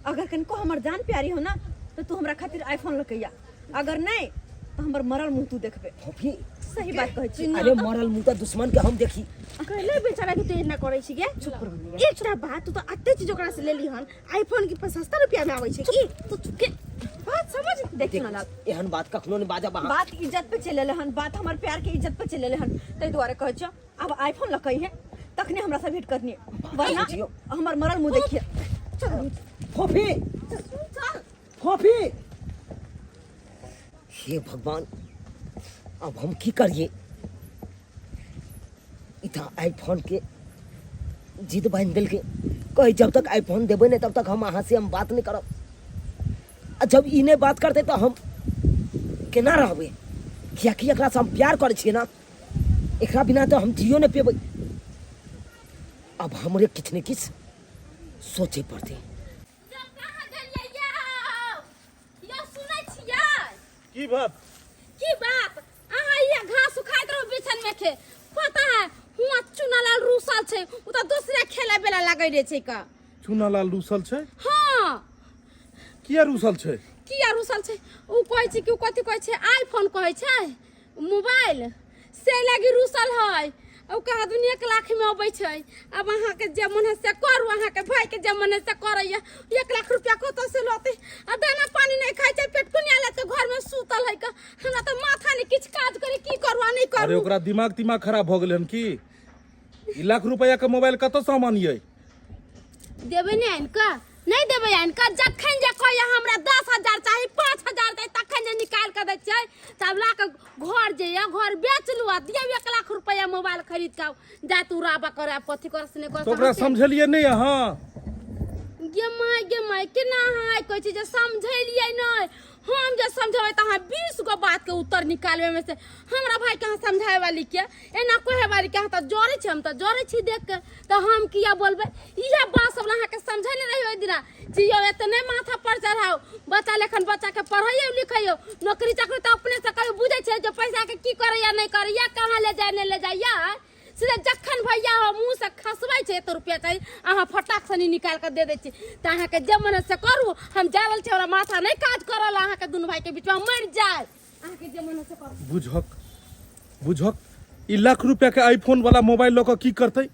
अगर कनिको हमर जान प्यारी हो ना तऽ तू हमरा खातिर आईफोन लऽ के आ, अगर नहीं तऽ हमर मरल मुँह तू देखबे। फोफी। सही बात कहै छी। अरे मरल मुँह तऽ दुश्मन के हम देखी। कहले बेचारा के तू एना करै छी गे? चुप रह। एकटा बात, तू तऽ अते चीज ओकरा से लेली हन, आईफोन की सस्ता रुपया में आबै छै की? तू चुप के बात समझ। देख ना लाल। एहन बात कखनो नहि बाजब अहाँ। बात इज्जत पे चले हन, बात हमर प्यार के इज्जत पे चले हन। ताहि दुआरे कहै छियौ, अब आईफोन लऽ है तखने हमरा से भेंट करनी, वरना बुझियौ। हमर मरल मुँह देखिए। चल। फोफी, फोफी, हे भगवान, अब हम की करिए? ई तऽ आईफोन के जिद बान्हि देलकै। कहै जब तक आईफोन देबै नहि तब तक हम अहाँ से हम बात नहि करब। आ जब ई नहि बात करतै तऽ हम केना रहबै? कियाकि एकरासँ हम प्यार करै छियै ने, एकरा बिना तऽ हम जियो नहि पेबै। अब हमरे किछु ने किछु सोचे पड़तै। कहाँ गेलियै यौ? यौ, सुनै छियै? की बात? की बात? अहाँ ये घास उखाड़ैत रहू बिछन में के पता है, हुआ चुनालाल रूसल छै, उ तऽ दोसरे खेले बेला लगै रहे छै का। चुनालाल रूसल छै? हाँ। किया रूसल छै? किया रूसल छै? उ कहै छै कि उ कथी कहै छै, आईफोन कहै छै मोबाइल से लागी रूसल है। ओ कहा दुनिया 1 लाख में अबै छै। अब अहाँके जे मन है से करू, अहाँके भाई के जे मन है से करैया। 1 लाख रुपया कतऽ से लौते? आ दाना पानी नहीं खाइ छै, पेट कुनिया लेते घर में सुतल है। हमरा तऽ माथा नहीं किछु काज करे, की करू आ नहीं अरे करू। ओकरा दिमाग तिमाग खराब भऽ गेलै हन की? ई लाख रुपया के मोबाइल कतऽ से हम आनियै? देबै नहि आनि कऽ? नहि देबै आनि कऽ? जखन जे कहैया हमरा 10,000 चाही, 5,000 चाही, तखन जे निकालि कऽ दै छियै। तब ला कऽ घर जे यऽ घर बेच लू आ दियौ 1 लाख रुपया, मोबाइल खरीद कऽ आउ। जा तू राबा करे, आब कथी कर से नहि कर। तऽ ओकरा समझेलियै नहि अहाँ? गे माय, गे माय, केना अहाँ आइ कहै छी जे समझेलियै नहि? हम जे समझेबै तऽ अहाँ 20 गो बातके उत्तर निकालबै। में से हमरा भाइके अहाँ समझाए वाली के, एना कहै वाली के? अहाँ तऽ जरै छी, हम तऽ जरै छी देख के, तऽ हम किया बोलबै? इएह बात सब अहाँके समझै नहि रही ओहि दिना जी। यौ, एते नहि माथा पर चढ़ाउ। बच्चा लेखन बच्चाके पढ़ैयौ लिखैयौ। नौकरी चाकरी तऽ अपने से कहियो बुझै छै जे पैसाके की करैया नहि करैया, कहाँ ले जाय नहि ले जाइया। सीधे जखन भैया हो मुँह से खसबै छै एते रुपया चाही, अहाँ फटाक सनी निकालि कऽ दे दै छी। तऽ अहाँके जे मन है से करू, हम जा रहल छी। हमरा माथा नहि काज करल। अहाँके दुनू भाइके बीचमे हम मरि जाय। अहाँके जे मन है से करू। बुझक बुझक, ई लाख रुपया के आईफोन वाला मोबाइल लऽ कऽ की करतै?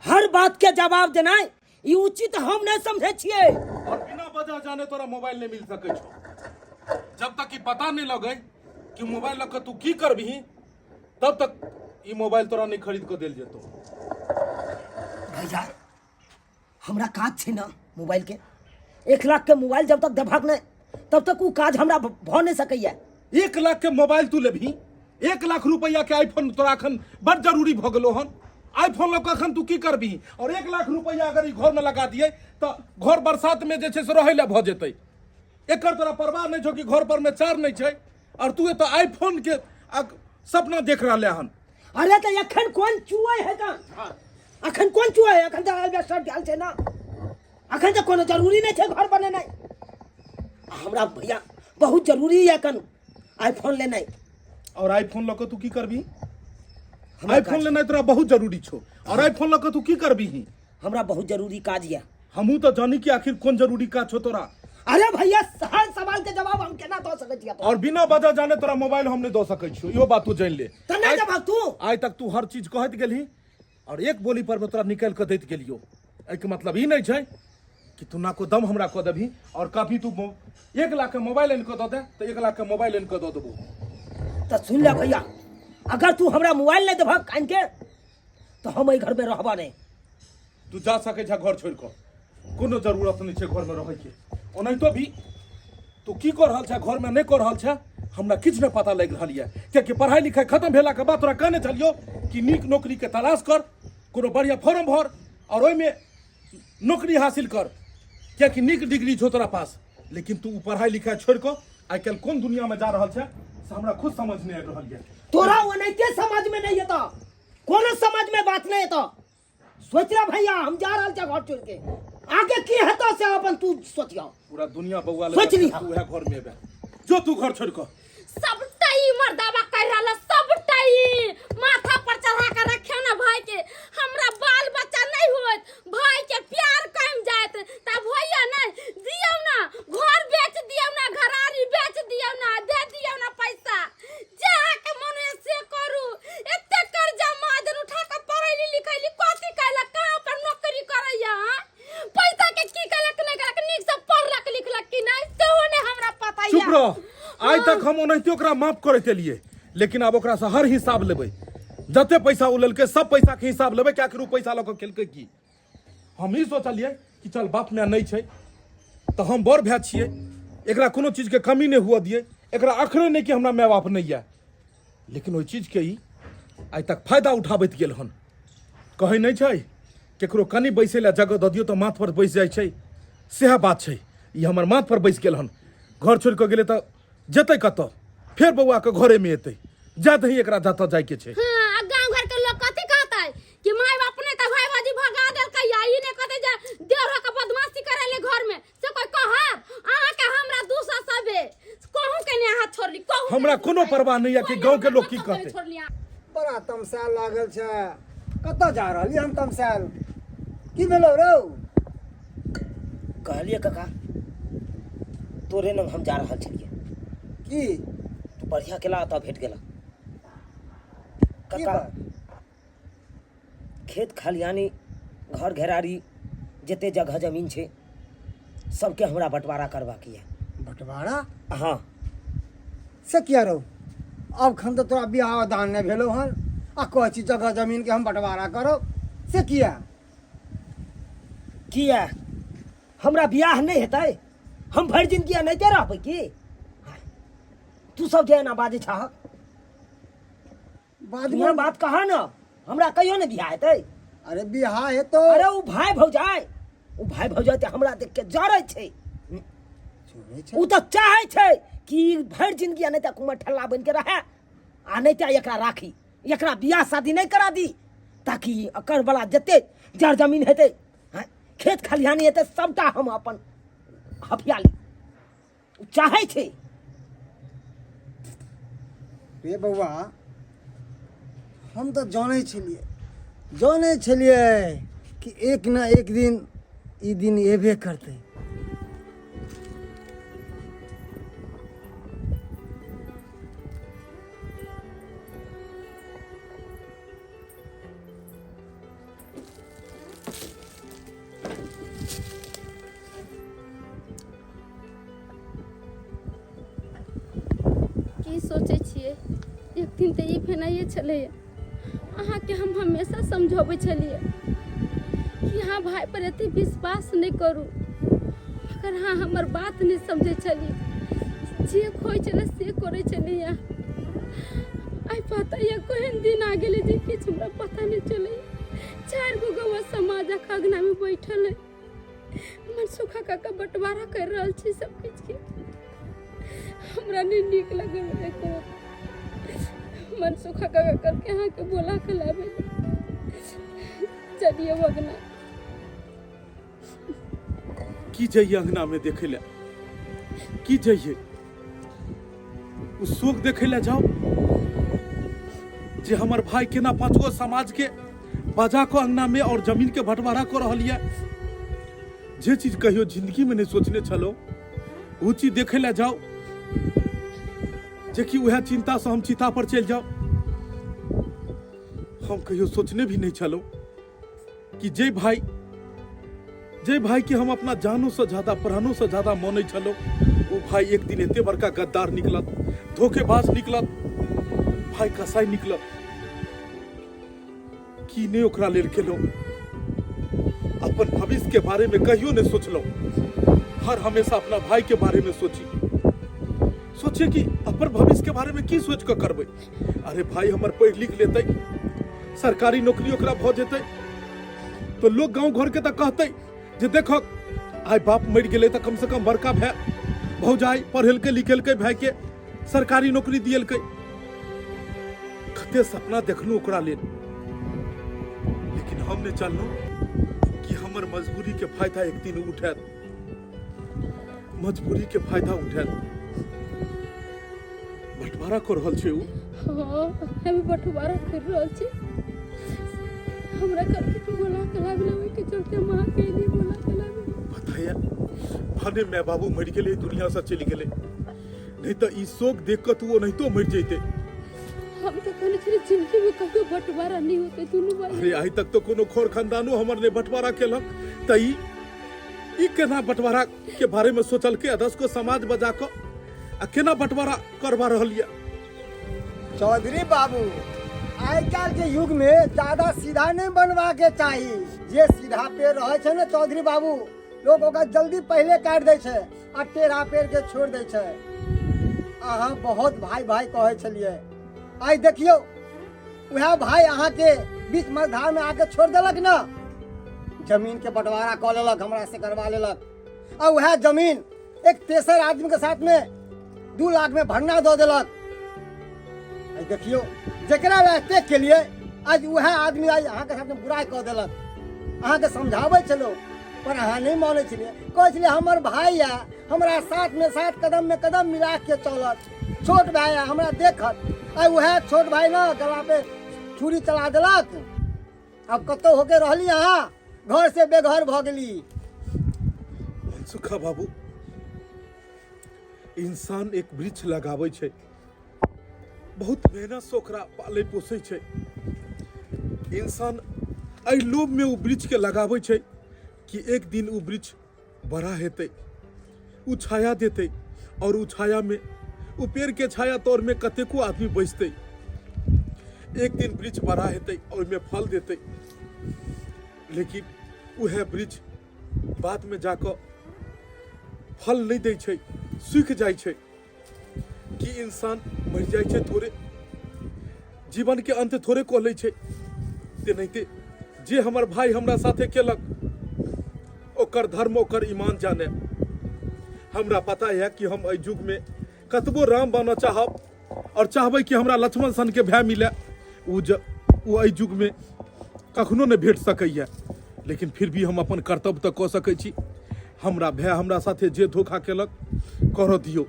हर बात के जवाब देनाइ ई उचित हम नहि समझै छियै। और बिना वजह जाने तोरा मोबाइल नहीं मिल सकै छौ। जब तक ई पता नहीं लगे कि मोबाइल लऽ कऽ तू की करबिही, तब तक ई मोबाइल तोरा नहीं खरीद कऽ देल जेतौ। भैया, हमरा काज छै ने मोबाइल के। 1 लाख के मोबाइल जब तक देबहक नहि तब तक ओ काज हमरा भऽ नहि सकैया। 1 लाख के मोबाइल तू लेबही? 1 लाख रुपया के आईफोन तोरा अखन बड़ जरूरी भऽ गेलो हन। आईफोन लऽ कऽ अखन तू की करबिही? और 1 लाख रुपया अगर ई घर में लगा दिए तऽ घर बरसात में जे छै से रहै लए भऽ जेतै। एकर तोरा परवाह नहि छौ कि घर पर में चार नहि छै और तू एतऽ आईफोन के सपना देख रहले हन। अरे तऽ एखन कोन चुए है तऽ अखन कोन चुए है? अखन तऽ एल्बेस्टर देल छै ना, अखन तऽ कोनो जरूरी नहि छै घर बनेनाइ। हमरा भैया बहुत जरूरी है अखन आईफोन लेनाइ। और आईफोन लऽ कऽ तू की करबी? हमरा आईफोन काज- लेनाइ तोरा बहुत जरूरी छौ और आईफोन लऽ कऽ तू की करबी? हमरा बहुत जरूरी काज यऽ। हमहूँ तऽ जानी कि आखिर कोन जरूरी काज छौ तोरा। अरे भैया हर सवाल के जवाब हम केना दऽ सकै छियै? और बिना वजह जाने तोरा मोबाइल हम नहि दऽ सकै छियौ, इहो बात तू जानि ले। तऽ नहि देबहक तू? आइ तक तू हर चीज कहैत गेलही और एक बोली पर में तोरा निकालि कऽ दैत गेलियौ। एहिके मतलब ई नहि छै कि तू नाको दम हमरा कऽ देबही और कभी तू 1 लाख के मोबाइल आनि कऽ दऽ दे तऽ 1 लाख के मोबाइल आनि कऽ दऽ देबो। तऽ सुनि ले भैया, अगर तू हमरा मोबाइल नहि देबहक आनि के तऽ हम एहि घरमे रहबा नहि। तू जा सकै छह घर छोड़ि कऽ, कोनो जरूरत नहि छै घरमे रहैके। ओनाहितो भी तू की कऽ रहल छह घरमे, नहि कऽ रहल छह, हमरा किछु नहि पता लागि रहल यऽ। कियाकि पढ़ाइ लिखाइ खतम भेलाके बाद तोरा कहने छलियौ कि नीक नौकरीके तलाश कर, कोनो बढ़िआँ फॉर्म भर और ओहिमे नौकरी हासिल कर, कियाकि नीक डिग्री छौ तोरा पास। लेकिन तू पढ़ाइ लिखाइ छोड़ि कऽ आइ काल्हि कोन दुनियामे जा रहल छह से हमरा खुद समझ नहि आबि रहल यऽ। तोरा ओनाहिते समझमे नहि एतऽ, कोनो समझमे बात नहि एतऽ। सोच ले भैया, हम जा रहल छियै घर छोड़ के, आगे की हेतौ से अपन तू सोचियो। पूरा दुनिया बौआ सोच ली। तू उएह घर में एबे, जो तू घर छोड़ कऽ। सबटा ई मर्दाबा कर रहल है, सबटा ई माथा पर चढ़ा के रखे ना भाई के। हमरा बाल बच्चा नहीं होत, भाई के प्यार कम जात तब होइया नहीं। दियौ ना घर बेच दियौ ना, घरारी बेच दियौ ना, दे दियौ ना पैसा, जे अहाँके मन होइए से करू। एते कर्जा महाजन उठा के पढ़ैली लिखैली कथी कैलक, कहाँ पर नौकरी करैया? पैसा के की कैलक नहीं कैलक, नीक से पढ़लक लिखलक कि नहीं सेहो नहीं हमरा पता चुप यऽ। रह। आइ तक हम ओनाहिते ओकरा माफ करैत एलियै, लेकिन आब ओकरासँ हर हिसाब लेबै। जते पैसा ओ लेलकै सब पैसा के हिसाब लेबै कि आखिर ओ पैसा लऽ कऽ केलकै की। हम ई सोचलियै कि चल बाप माय नहि छै तऽ हम बड़ भाय छियै, एकरा कोनो चीजके कमी नहि हुअ दियै, एकरा अखरे नहि कि हमरा माय बाप नहि यऽ। लेकिन ओहि चीजके ई आइ तक फायदा उठाबैत गेल हन। कहै नहि छै केकरो कनि बैसै लए जगह दऽ दियौ तऽ माथ पर बैस जाइ छै, सएह बात छै। ई हमर माथ पर बैस गेल हन। घर छोड़ि कऽ गेलै तऽ जेतै कतऽ? फेर बौआके घरेमे एतै। जा दही एकरा जतऽ जाइके छै। हाँ, आ गाँव घर के लोग कथी कहतै कि माय बाप नहि तऽ भाई भाजी भगा देलकै, या ई नहि कहतै जे देवरो के बदमाशी करै ले घर में, से कोई कहत? अहाँ के हमरा दूसरा सबे कहूं के नहीं अहाँ छोड़ली, कहूं के हमरा नहीं कोनो परवाह नहीं है कि कोई गाँव के हमरा लोग की कतौ नहीं कहतै। छोड़ली अहाँ। बड़ा तमसायल लागल छै, कतऽ जा रहली हम तमसायल? की भेलौ रौ? कहलिए काका तोरे लग हम जा रहल छलिए। की? तू बढ़िया केला ओतऽ भेट गेला। की काका बात? खेत खलिहानी घर घेरारी जते जगह जमीन छै सबके हमरा बंटवारा करबाक यऽ। बंटवारा? हाँ। से किया रौ? अब खन तऽ तोरा बियाह दान नहि भेलौ हन आ कहै छी जगह जमीन के हम बंटवारा करब, से किया? किया हमरा बियाह नहि हेतै? हम भरि जिंदगी एनाहिते रहबै की? तू सब जे एना बाजै छहक। बाद इहाँ बात कहा न, हमरा कहियो ने बियाह हेतै। अरे बियाह हेतौ। अरे ओ भाई भौजाई, ओ भाई भौजाई तऽ हमरा देख के जरै छै। जरै छै? ओ तऽ चाहै छै कि भरि जिंदगी नहि तऽ कुमार ठल्ला बनि के रहै आ नहि तऽ एकरा राखी, एकरा बियाह शादी नहि करा दी, ताकि एकर वाला जते जर जमीन हेतै, हँ, खेत खलिहानी हेतै, सबटा हम अपन हफिया ली। ओ चाहै छै। रे बौआ, हम तऽ जानै छलियै, जानै छलियै कि एक न एक दिन ई दिन एबे करतै। की सोचै छियै? एक दिन तऽ ई भेनाइए छलैए। अहाँके हम हमेशा समझबै छलियै कि अहाँ भाय पर एते विश्वास नहि करू, मगर अहाँ हमर बात नहि समझै छलियै। जे होइ छलै से करै छलियै। आइ पता यऽ केहन दिन आ गेलै जे किछु हमरा पता नहि चलैए। 4 गो गौआ समाजक अगनामे बैठल है, मनसुखा काका बंटवारा कर रहल छी सब किछु के। हमरा नहि नीक लगल एको मन सुखा काका करके अहाँके बोला के लाबे चलिए अगना। की जइए अंगना में देखे ले, की जइए उ शोक देखे ले जाओ जे हमर भाई केना पांच गो समाज के बजा को अंगना में और जमीन के बंटवारा कर रहल ये। जे चीज कहियो जिंदगी में नहीं सोचने छलो वो चीज देखे ले जाओ, जे कि वह चिंता से हम चिता पर चल जाओ। हम कहियो सोचने भी नहीं छलो कि जे भाई के हम अपना जानो से ज्यादा प्राणों से ज्यादा मानै छलो, वो भाई एक दिन एते बड़का गद्दार निकलत, धोखेबाज निकलत, भाई कसाई निकलत। की नहीं ओकरा लेल केलहुँ, अपन भविष्य के बारे में कहियो नहीं सोचलहुँ। हर हमेशा अपना भाई के बारे में सोची, सोचे कि अपन भविष्य के बारे में की सोच के करबै। अरे भाई हमर पढ़ि लिख लेतै, सरकारी नौकरी ओकरा भऽ जेतै तो लोग गांव घर के तऽ कहतै जे देखक आइ बाप मरि गेलै तऽ कम से कम बड़का भाय भौजाइ पढ़ेलकै लिखेलकै, भाय के सरकारी नौकरी दियलकै। कते सपना देखलहुँ ओकरा लेल, लेकिन हम नहि जानलहुँ कि हमर मजबूरी के फायदा एक दिन उठायत, मजबूरी के फायदा उठायत। बंटवारा कर रहल छै उ। हाँ, हम बंटवारा कर रहल छी। हमरा करके तू बोला के लाबे ओहि के चलते हम अहाँके एलियै बोला के लाबे। बताया भने my बाबू मरि गेलै, दुनिया से चलि गेलै, नहीं तो ई शोक देख के तू ओनाहितो मरि जैते। हम तो कहने छलियै जिंदगी में कहियो बंटवारा नहीं होते दुनू भाई। अरे आइ तक तो कोनो खोर खानदानो हमर नहीं बंटवारा केलक, त ई केना बंटवारा के बारे में सोचलकै, 10 को समाज बजा क आ केना बंटवारा करवा रहल ये। चौधरी बाबू आइ काल्हि के युग में ज्यादा सीधा नहीं बनवा के चाही। जे सीधा पेड़ रहे छै ने चौधरी बाबू, लोग ओकरा जल्दी पहले काटि दै छै आ टेढ़ा पेड़ के छोड़ दै छै। अहाँ बहुत भाई भाई कहै छलियै, आइ देखियौ वएह भाई अहाँ के बीच मझधार में आके छोड़ देलक ना, जमीन के बंटवारा कऽ लेलक, हमरा से करवा लेलक, आ वएह जमीन एक तेसर आदमी के साथ में 2 लाख में भरना दऽ देलक। आइ देखियौ जकरा लए एतेक केलियै, आज वएह आदमी आइ अहाँके साथ में बुराइ कऽ देलक। अहाँके समझाबै छलहुँ पर अहाँ नहि मानै छलियै, कहै छलियै हमर भाई यऽ, हमरा साथ में साथ कदम में कदम मिला के चलत, छोट भाई यऽ हमरा देखत। आइ वएह छोट भाई ने गला पे छुरी चला देलक। आब कतौ होके रहली अहाँ, घर से बेघर भऽ गेली। मनसुखा बाबू, इंसान एक वृक्ष लगाबै छै, बहुत मेहनत से ओकरा पालै पोसै छै। इंसान एहि लोभ में ओ वृक्ष के लगाबै छै कि एक दिन ओ वृक्ष बड़ा हेतै, ओ छाया देतै, और ओ छाया में, ओ पेड़ के छाया तौर में कतेको आदमी बैसतै। एक दिन वृक्ष बड़ा हेतै और ओहिमे फल देतै, लेकिन उएह वृक्ष बाद में जाकऽ फल नहि दै छै, सूखि जाइ छै। कि इंसान मरि जाइ छै थोड़े, जीवन के अंत थोड़े कऽ लै छै। तेनाहिते जे हमर भाई हमरा साथे केलक, ओकर धर्म ओकर ईमान जाने। हमरा पता है कि हम एहि युग में कतबो राम बनऽ चाहब और चाहबै कि हमरा लक्ष्मण सन के भाय मिले, ओ एहि युग में कखनो नहि भेट सकैए। लेकिन फिर भी हम अपन कर्तव्य तऽ कऽ सकै छी। हमरा भाय हमरा साथे जे धोखा केलक करऽ दियौ,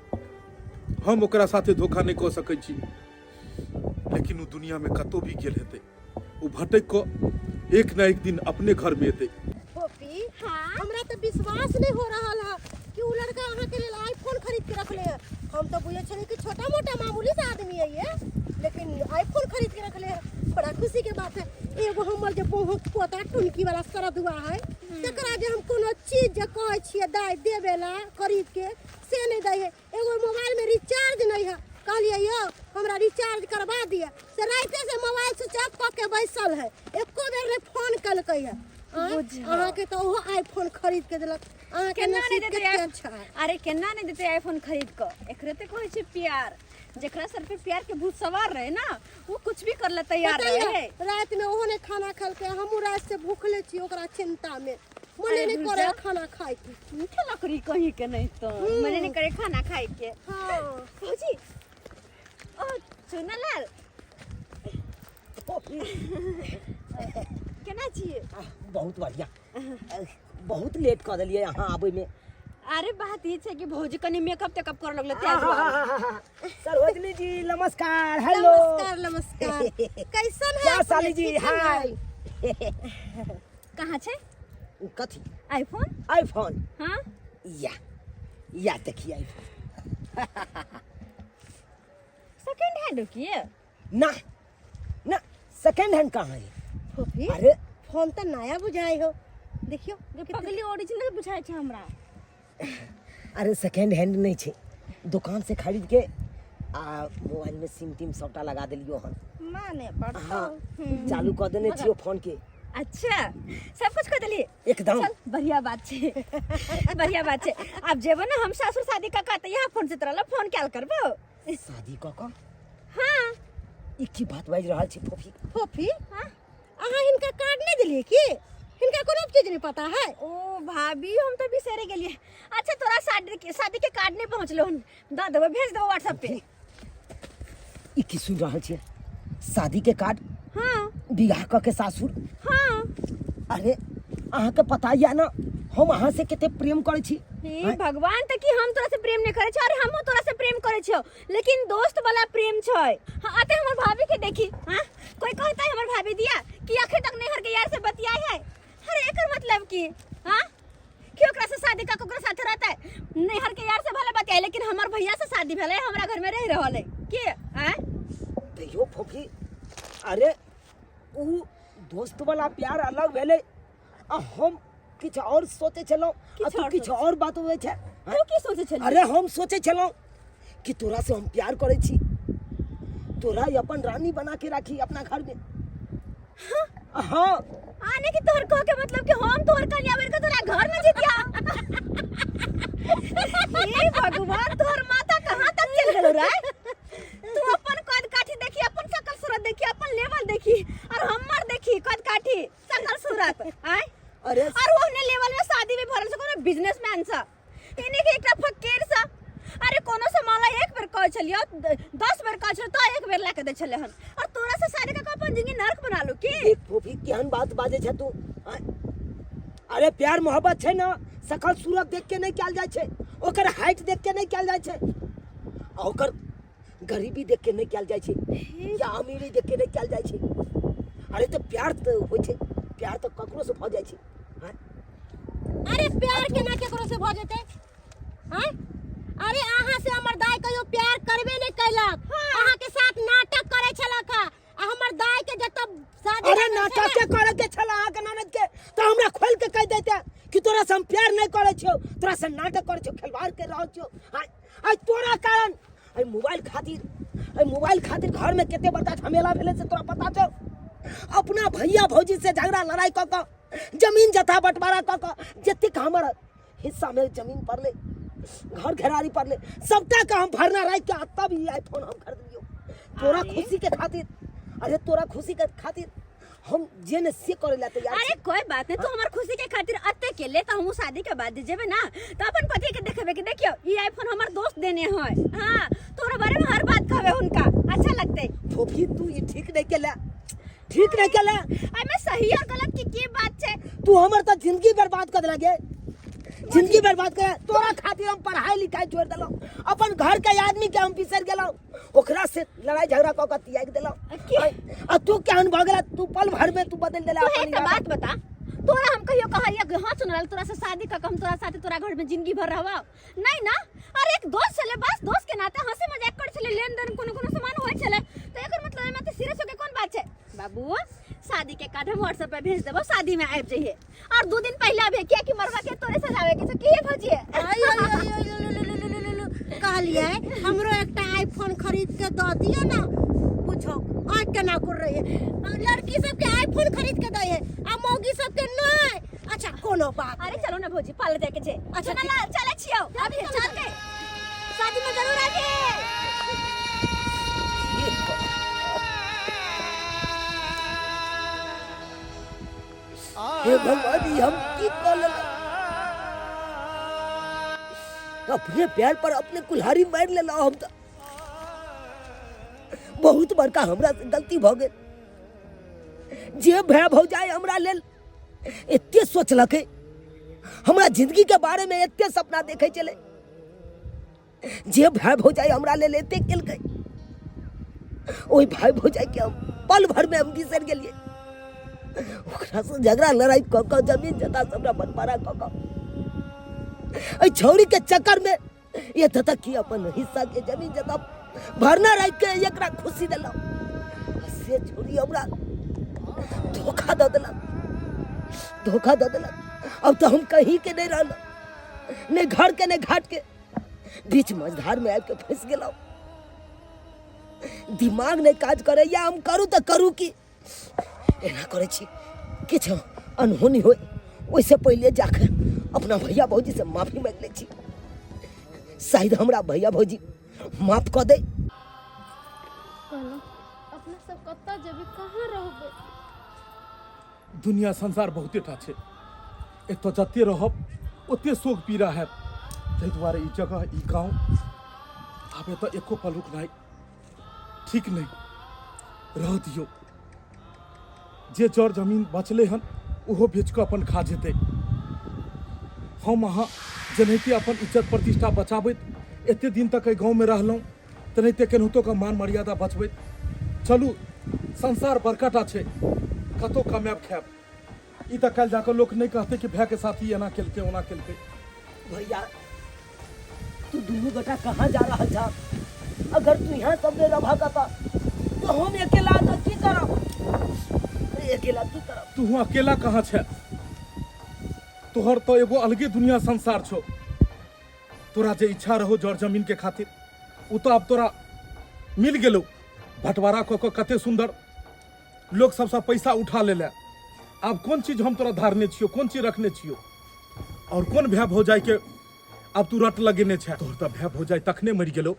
हम ओकरा साथे धोखा नहि कऽ सकै छी। लेकिन ओ दुनिया में कतौ भी गेल हेतै, ओ भटकि कऽ एक न एक दिन अपने घर में एतै। फोफी, हमरा तऽ विश्वास नहीं हो रहल है कि उ लड़का अहाँ के लेल आईफोन खरीद के रखले है। हम तो बुझे छलियै कि छोटा मोटा मामूली सा आदमी है ये, लेकिन आईफोन खरीद के रखले है, बड़ा खुशी के बात है। एगो हमर जे बहुत पोता टुनकी वाला सरदुआ है, तकरा जे हम कोनो चीज जे कहै छियै दाइ देबे ला खरीद के, से नहीं दै है। एगो मोबाइल में रिचार्ज नहीं है, कहलियै यौ हमरा रिचार्ज करवा दिअ, से राइते से मोबाइल स्विच ऑफ कऽ के बैसल है, एको बेर नहीं फोन केलकै है। अहाँके तऽ ओहो आईफोन खरीद के देलक, अहाँके केना नहि नसीब देतै कते अच्छा है। अरे केना नहि देतै आईफोन खरीद कऽ, एकरे तऽ कहै छै प्यार। जेकरा सर पे प्यार के भूत सवार रहे ना, वो कुछ भी कर ले तैयार पता रहे। यऽ, राति में ओहो नहीं खाना खेलकै, हमहूँ राति से भूखले छी ओकरा चिंता में। मने नहीं करे खाना खाए के। मीठा लकड़ी कहीं के नहीं तो मने नहीं करे खाना खाए के। हाँ। भौजी, ओ चुनालाल, केना छियै? बहुत बढ़िया। बहुत लेट कऽ देलियै अहाँ आबैमे। अरे बात ई छै कि भौजी कनी मेकअप तेकअप कर लगलै तें दुआरे। सरोजनी जी नमस्कार। हेलो। नमस्कार नमस्कार, कैसन है क्या अपने? साली जी? ठीक है ना? हाय। कहाँ छै कथी? आईफोन। आईफोन? हाँ। या या देखिए आईफोन। सेकंड हैंड की? ना ना, सेकंड हैंड कहाँ है? फोफी। अरे फोन तो नया बुझाई हो, देखियो। पगली, ओरिजिनल बुझाइ छै हमरा। अरे सेकेंड हैंड नहीं छै, दुकान से खरीद के आ मोबाइल में सिम तिम सबटा लगा देलियो हन। माने पड़तो। हाँ, चालू कऽ देने छियो फोन के। अच्छा, सब कुछ कर देलिए? एकदम। चल, बढ़िया बात छै, बढ़िया बात छै। आब जेबो ने हम सासुर शादी कऽ तऽ यहाँ फोन से तोरा लग फोन कयल करबो। शादी कऽ कऽ? हाँ। ई की बात बाजि रहल छी फोफी? फोफी, अहाँ हिनका कार्ड नहीं दिलिए की? हिनका कोनो चीज नहीं पता है? ओ भाभी, हम तो बिसरे गेलिए। अच्छा, तोरा शादी के कार्ड नहीं पहुंचलो हन, दऽ देबो, भेज देबो व्हाट्सएप पे। ई की सुनि रहल छियै, शादी के कार्ड? हाँ। बियाह कऽ के सासुर? हाँ। अरे अहाँके पता यऽ ने हम अहाँ से कते प्रेम करै छी। हे भगवान, तऽ की हम तोरा से प्रेम नहीं करै छियौ? अरे हमहूँ तोरा से प्रेम करै छियौ, लेकिन दोस्त वाला प्रेम छै। हाँ, आते हमर भाभी के देखी। हाँ, कोई कहता है हमर भाभी दिया कि अखन तक नैहर के यार से बतियाई है। अरे एकर मतलब की? हाँ, कि ओकरा से शादी का ओकरा साथे रहता है, नैहर के यार से भले बतियाई, लेकिन हमर भैया से शादी भेलै, हमरा घर में रह रहल है के आँ? तैयो फोफी, अरे उ दोस्त वाला प्यार अलग भेलै आ हम किछु और सोचै छलहुँ आ किछु तू और किछु और बात होइ छै। तू की सोचै छली? अरे हम सोचै छलहुँ कि तोरा से हम प्यार करै छी, तोरा ही अपन रानी बना के राखी अपना घर में। हाँ। आने की तोहर कह के मतलब कि हम तोहर कन्या बन के तोरा घर में जितिया? हे भगवान, तोहर माथा कहाँ तक चल गेलो रे? तू अपन कद काठी देखी, अपन शकल सूरत देखी, अपन लेवल देखी और हमर देखी कद काठी, शकल सूरत आय। अरे और ओहने लेवल में शादी में भरल से कोनो बिजनेसमैन सा, इने के एकटा फकीर सा। अरे कोनो सामान ला एक बेर कहै छलियो, 10 बेर कहै छलियो तो एक बेर ला के दै छले हन, और तोरा से शादी का अपन जिंदगी नरक बना लो की? देख फोफी, केहन बात बाजै छै तू? आँय? अरे प्यार मोहब्बत छै ने, सकल सूरत देख के नहीं कयल जाइ छै, ओकर हाइट देख के नहीं कयल जाइ छै, आ ओकर गरीबी देख के नहीं कयल जाइ छै या अमीरी देख के नहीं कयल जाइ छै। अरे तऽ प्यार तऽ होइ छै, प्यार तऽ ककरो से भऽ जाइ छै। आँय? अरे प्यार केना केकरो से भऽ जेतै? आँय? अरे अहाँ से हमर दाई कहियो प्यार करबे नहीं कैलक, अहाँ के साथ नाटक करे छलक हँ। आ हमर दाई के जतऽ शादी अरे भेल छलै- नाटके करे के छल अहाँके ननद के तऽ हमरा खोल के कहि देते कि तोरा से हम प्यार नहीं करे छियौ, तोरा से नाटक करे छियौ, खिलवाड़ कर रहल छियौ। आइ आइ तोरा कारण एहि मोबाइल खातिर, एहि मोबाइल खातिर घर में कते बड़का झमेला भेलै से तोरा पता छौ? अपना भैया भौजी से झगड़ा लड़ाई कऽ कऽ, जमीन जथा बंटवारा कऽ कऽ, जतेक हमर हिस्सा में जमीन पड़लै, घर घेरारी पड़लै, सबटा के हम भरना राखि के आ तब ई आईफोन हम खरीदलियौ तोरा खुशी के खातिर। अरे तोरा खुशी के खातिर हम जे ने से करे ला तैयार अरे छी। कोई बात नहीं, तू हमर खुशी के खातिर अत्ते के ले, तो हम शादी के बाद जेबे ना तो अपन पति के देखबे कि देखियो ई आईफोन हमर दोस्त देने है। हां, तोरा बारे में हर बात कहबे, हुनका अच्छा लगते। फोफी, तू ई ठीक नहीं केला, ठीक नहीं केला। अरे सही और गलत की की बात छै? तू हमर तो जिंदगी बर्बाद कर देला गे, जिंदगी बर्बाद कर। तोरा खातिर हम पढ़ाई लिखाई छोड़ देलहुँ, अपन घर के आदमी के हम बिसरि गेलहुँ, ओकरा से लड़ाई झगड़ा कऽ के त्याग देलहुँ। आ तू केहन भऽ गेला? तू पल भर में तू बदल देला तू अपन एकटा इरादा। बात बता, तोरा हम कहियो कहलियै कि हाँ सुनल, तोरा से शादी कऽ के हम तोरा साथे तोरा घर में जिंदगी भर रहबौ? नहीं ना। अरे एक दोस्त छलै, बस दोस्त के नाते हंसी मजाक करै छलै, लेन देन कोनो कोनो सामान होइ छलै, तऽ एकर मतलब एहिमे तऽ सीरियस होके कोन बात छै? बाबू, शादी के कार्ड हम व्हाट्सएप पे भेज देबो, शादी में आबि जइहे और 2 दिन पहले आबे, किया कि मरवा के तोरे सजावे के छै। की भौजी? आई, आई, आई, आई, लु, लु, लु, लु, लु, लु, लु। कहलियै हमरो एकटा आईफोन खरीद के दऽ दिअ ने। पूछो आँख केना कर रही है। लड़की सबके आईफोन खरीद के दै है आ मौगी सबके नहीं। अच्छा कोनो बात। अरे चलो ना भौजी, पार्लर जाके छै। अच्छा, चल ना, चले छियौ अभी, चल के शादी में जरूर आबी। हे भगवान, ई हम की कऽ लेलहुँ? अपने पैर पर अपने कुल्हाड़ी मारि लेलहुँ हम। तऽ बहुत बड़का हमरा से गलती भऽ गेल। जे भाय भौजाइ हमरा लेल एते सोचलकै, हमरा जिंदगी के बारे में एते सपना देखे छलै, जे भाय भौजाइ हमरा लेल एते केलकै, ओहि भाय भौजाइ के हम पल भर में हम बिसरि गेलियै। ओकरा से झगड़ा लड़ाई कऽ कऽ जमीन जथा सबटा बंटवारा कऽ कऽ एहि छौड़ी के चक्कर में एतऽ तक कि अपन हिस्सा के जमीन जथा भरना राखि के एकरा खुशी देलहुँ, से छौड़ी हमरा धोखा दऽ देलक, धोखा दऽ देलक। अब तऽ हम कहीं के नहीं रहलहुँ, नहि घर के नहि घाट के, बीच मझधार में आबि के फंसि गेलहुँ। दिमाग नहि काज करैया, हम करू तऽ करू की? एना करै छी, किछु अनहोनी होय ओहिसँ पहिले जाके अपना भैया भौजीसँ माफी मांगि लै छी, शायद हमरा भैया भौजी माफ कऽ दे। कहलहुँ अपना सब कतऽ जेबै, कहाँ रहबै? दुनिया संसार बहुते टा छै, एतऽ जते रहब ओते शोक पीड़ा हैत। ताहि दुआरे ई जगह, ई गाँव, आब एतऽ एको पल रुकनाइ ठीक नहि। रह दियौ, जे जर जमीन बचलै हन ओहो बेच कऽ अपन खा जेतै। हम अहाँ जेनाहिते अपन इज्जत प्रतिष्ठा बचाबैत एते दिन तक एहि गाँवमे रहलहुँ, तेनाहिते केनाहितो कऽ मान मर्यादा बचबैत चलू। संसार बड़का टा छै, कतहु कमायब खायब। ई तऽ काल्हि जाकऽ लोक नहि कहतै कि भायके साथ ई एना केलकै ओना केलकै। भैया, तू दुनू गोटा कहाँ जा रहल छह? अगर तू यहाँ सब नहीं रह तो हम अकेला तो की करब? अरे अकेला की करब? तू अकेला कहाँ छै? तोहर तो एगो अलगे दुनिया संसार छौ। तोरा जे इच्छा रहो जर जमीन के खातिर, उ तो आब तोरा मिल गेलो। बंटवारा कऽ कऽ कते सुंदर लोक सबसँ पैसा उठा लेले। आब कोन चीज हम तोरा धारने छियो, कोन चीज रखने छियो, और कोन भाय भौजाई के आब तू रट लगेने छै? तोहर तऽ भाय भौजाई तखने मरि गेलो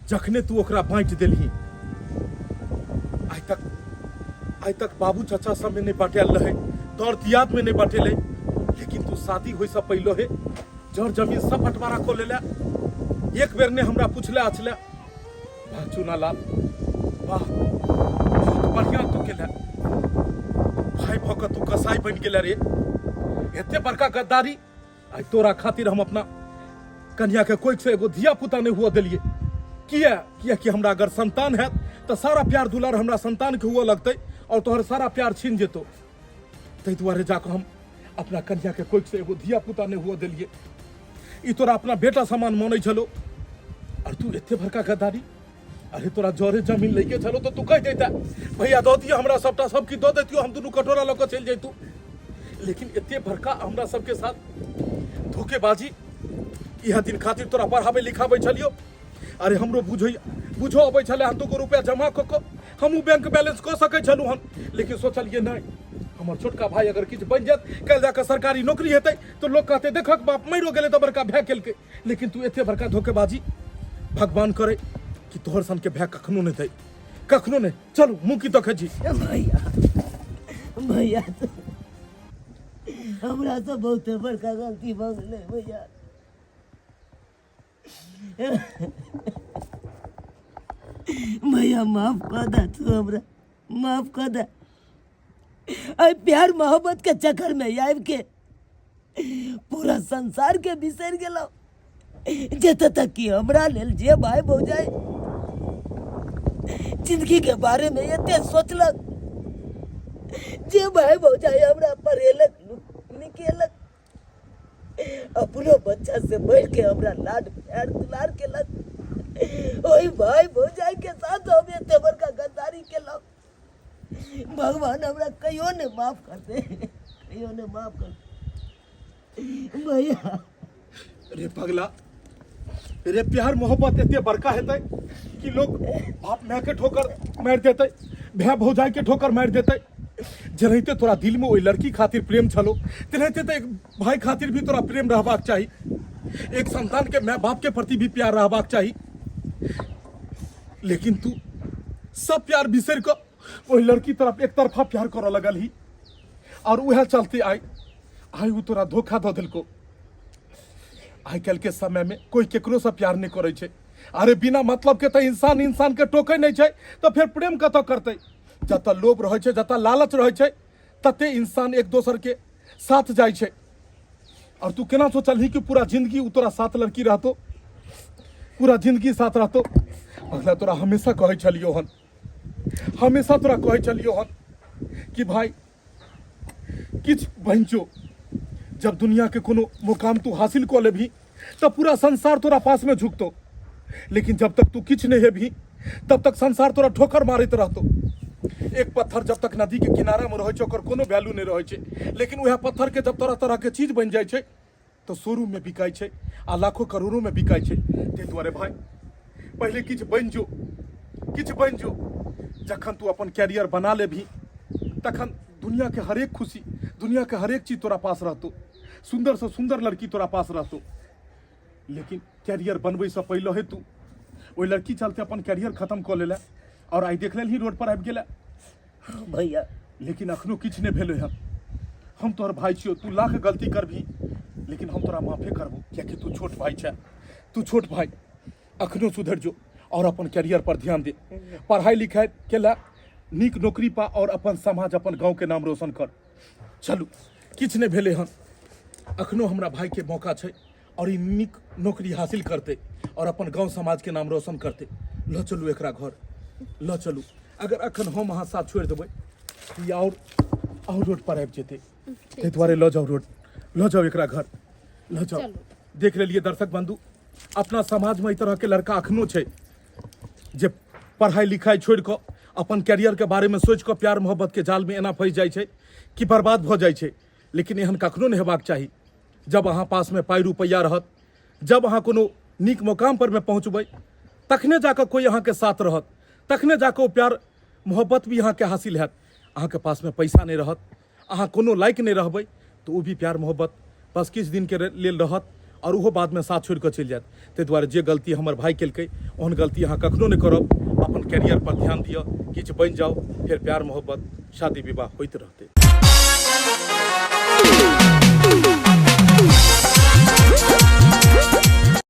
जखने तू ओकरा बाँटि देलही। आइ तक बाबू चाचा सबमे नहि बाँटायल रहै, दर दियाद में नहि बाँटेलै, लेकिन तू शादी होइसँ पहिले हे जर जमीन सब बंटवारा कऽ लेले। एक बेर ने हमरा पुछले अछले। वाह चुनालाल, वाह, बहुत बढ़िया तू केले। भाई भऽ कऽ तू कसाई बनि गेले रे। एते बड़का गद्दारी! आइ तोरा खातिर हम अपना कन्या के कोइख से एगो धिया पुता नहीं हुआ दिलिए। किया? किया कि हमरा अगर संतान है तो सारा प्यार दुलार हमरा संतान के हुआ लगतै और तोहर सारा प्यार छीन जेतो। ताहि दुआरे जाकर हम अपना कन्या के कोइख से एगो धिया पुता नहीं हुआ दिलिए। ई तोरा अपना बेटा समान मानै छलो और तू एते बड़का गद्दारी! अरे तोरा जरे जमीन लैके छलो तो तू कह देता, भैया दऽ दिअ हमरा सबटा, सब किछु दऽ देतियो, हम दुनू कटोरा लऽ कऽ चलि जैतू। लेकिन एते बड़का हमरा सबके साथ धोखेबाजी! इएह दिन खातिर तोरा पढ़ाबै लिखाबै छलियो। अरे हमरो बुझै बुझो अबै छलै हन, दूगो रुपया जमा कऽ कऽ हमहूँ बैंक बैलेंस कऽ सकै छलहुँ हन, लेकिन सोचलियै नहि, हमर छोटका भाई अगर किछु बनि जायत, काल्हि जाकऽ सरकारी नौकरी हेतै तऽ लोक कहतै देखक बाप मरियो गेलै तऽ बड़का भए केलकै। लेकिन तू एते बड़का धोखेबाजी! भगवान करे कि तोहर सन के भय कखनो नहीं दै, कखनो नहीं। चलू, मुँह की देखै छी? भैया, भैया, हमरा से बहुत बड़का गलती भऽ गेलै भैया। भैया, माफ कऽ दे तू हमरा, माफ कऽ दे। एहि प्यार मोहब्बत के चक्कर में आबि के पूरा संसार के बिसरि गेलहुँ। जतऽ तक कि हमरा लेल जे भाई भौजाइ जिंदगी के बारे में एते सोचलक, जे भाई भौजाइ हमरा पढ़ेलक निकेलक, अपनो बच्चा से बढ़ के हमरा लाड प्यार दुलार केलक, ओहि भाई भौजाइ के साथ हम एते बड़का गद्दारी केलहुँ। भगवान हमरा कहियो नहि माफ करतै, कहियो नहि माफ करतै भैया। रे पगला रे, प्यार मोहब्बत एते बड़का हेतै कि लोग बाप माय के ठोकर मारि देतै, भाय भौजाई के ठोकर मारि देतै? जेनाहिते तोरा दिल में ओहि लड़की खातिर प्रेम छलो, तेनाहिते तऽ एक भाई खातिर भी तोरा प्रेम रहबाक चाही। एक संतान के माय बाप के प्रति भी प्यार रहबाक चाही। लेकिन तू सब प्यार बिसरि कऽ ओहि लड़की तरफ एक तरफा प्यार करऽ लगल ही। और उएह चलते आइ आइ ओ तोरा धोखा दऽ देलको। आइ काल्हि के समय में कोई केकरो से प्यार नहीं करै छै। अरे बिना मतलब के तऽ इंसान इंसान के टोकै नहीं छै, तऽ फेर प्रेम कतऽ करतै? जतऽ लोभ रहै छै, जतऽ लालच रहै छै, तते इंसान एक दोसर के साथ जाइ छै। और तू केना सोचलही कि पूरा जिंदगी उ तोरा साथ लड़की रहतो, पूरा जिंदगी साथ रहतो? अगला तोरा हमेशा कहै छलियो हन, हमेशा तोरा कहै छलियो हन कि भाई किछु बनि जो, जब दुनिया के कोनो मुकाम तू हासिल कऽ लेबही तऽ पूरा संसार तोरा पास में झुकतो, लेकिन जब तक तू किछु नहीं हेबही तब तक संसार तोरा ठोकर मारैत रहतो। एक पत्थर जब तक नदी के किनारा में रहै छै ओकर कोनो वैल्यू नहीं रहै छै, लेकिन वएह पत्थर के जब तरह तरह के चीज बनि जाइ छै तऽ शोरूम में बिकाइ छै आ लाखों करोड़ों में बिकाइ छै। ताहि दुआरे भाई पहिले किछु बनि जो, किछु बनि जो, जखन तू अपन कैरियर बना लेबही तखन दुनिया के हरेक खुशी, दुनिया के हरेक चीज तोरा पास रहतो, सुंदर से सुंदर लड़की तोरा पास रहतो। लेकिन कैरियर बनबै से पहिले हे तू ओहि लड़की चलते अपन कैरियर खत्म कऽ लेले और आइ देख लेलही रोड पर आबि गेले। भैया लेकिन अखनो किछु नहि भेलै हन। हम तोहर भाई छियौ, तू लाख गलती करबही लेकिन हम तोरा माफे करबो, कियाकि तू छोट भाई छै। तू छोट भाई अखनो सुधरि जो और अपन कैरियर पर ध्यान दे, पढ़ाई लिखाई केला नीक नौकरी पा और अपन समाज अपन गाँव के नाम रोशन कर। चलू किछु नहि भेलै हन, अखनो हमरा भाई के मौका छै और ई नीक नौकरी हासिल करते और अपन गाँव समाज के नाम रोशन करते। ल चलू एकरा घर ल चलू। अगर अखन हम अहाँ साथ छोड़ि देबै ई और रोड पर आबि जेतै, ताहि दुआरे ल जाउ रोड, ल जाउ एकरा घर ल जाउ। देख लेलियै दर्शक बंधु, अपना समाज में एहि तरह के लड़का अखनो छै जे पढ़ाई लिखाई छोड़ि कऽ अपन कैरियर के बारे में सोचि कऽ प्यार मोहब्बत के जाल में एना फँसि जाइ छै कि बर्बाद भऽ जाइ छै। लेकिन एहन कखनो नहि हेबाक चाही। जब अहाँ पास में पाइ रुपैआ रहत, जब अहाँ कोनो नीक मुकाम पर में पहुँचबै, तखने जाकऽ कोइ अहाँके साथ रहत, तखने जाकऽ ओ प्यार मोहब्बत भी अहाँके हासिल हैत। अहाँके पास में पैसा नहि रहत, अहाँ कोनो लायक नहि रहबै, तऽ ओ भी प्यार मोहब्बत बस किछु दिनके लेल रहत और ओहो बादमे साथ छोड़ि कऽ चलि जायत। ताहि दुआरे जे गलती हमर भाय केलकै ओहन गलती अहाँ कखनो नहि करब। अपन कैरियर पर ध्यान दिअ, किछु बनि जाउ, फेर प्यार मोहब्बत शादी विवाह होइत रहतै।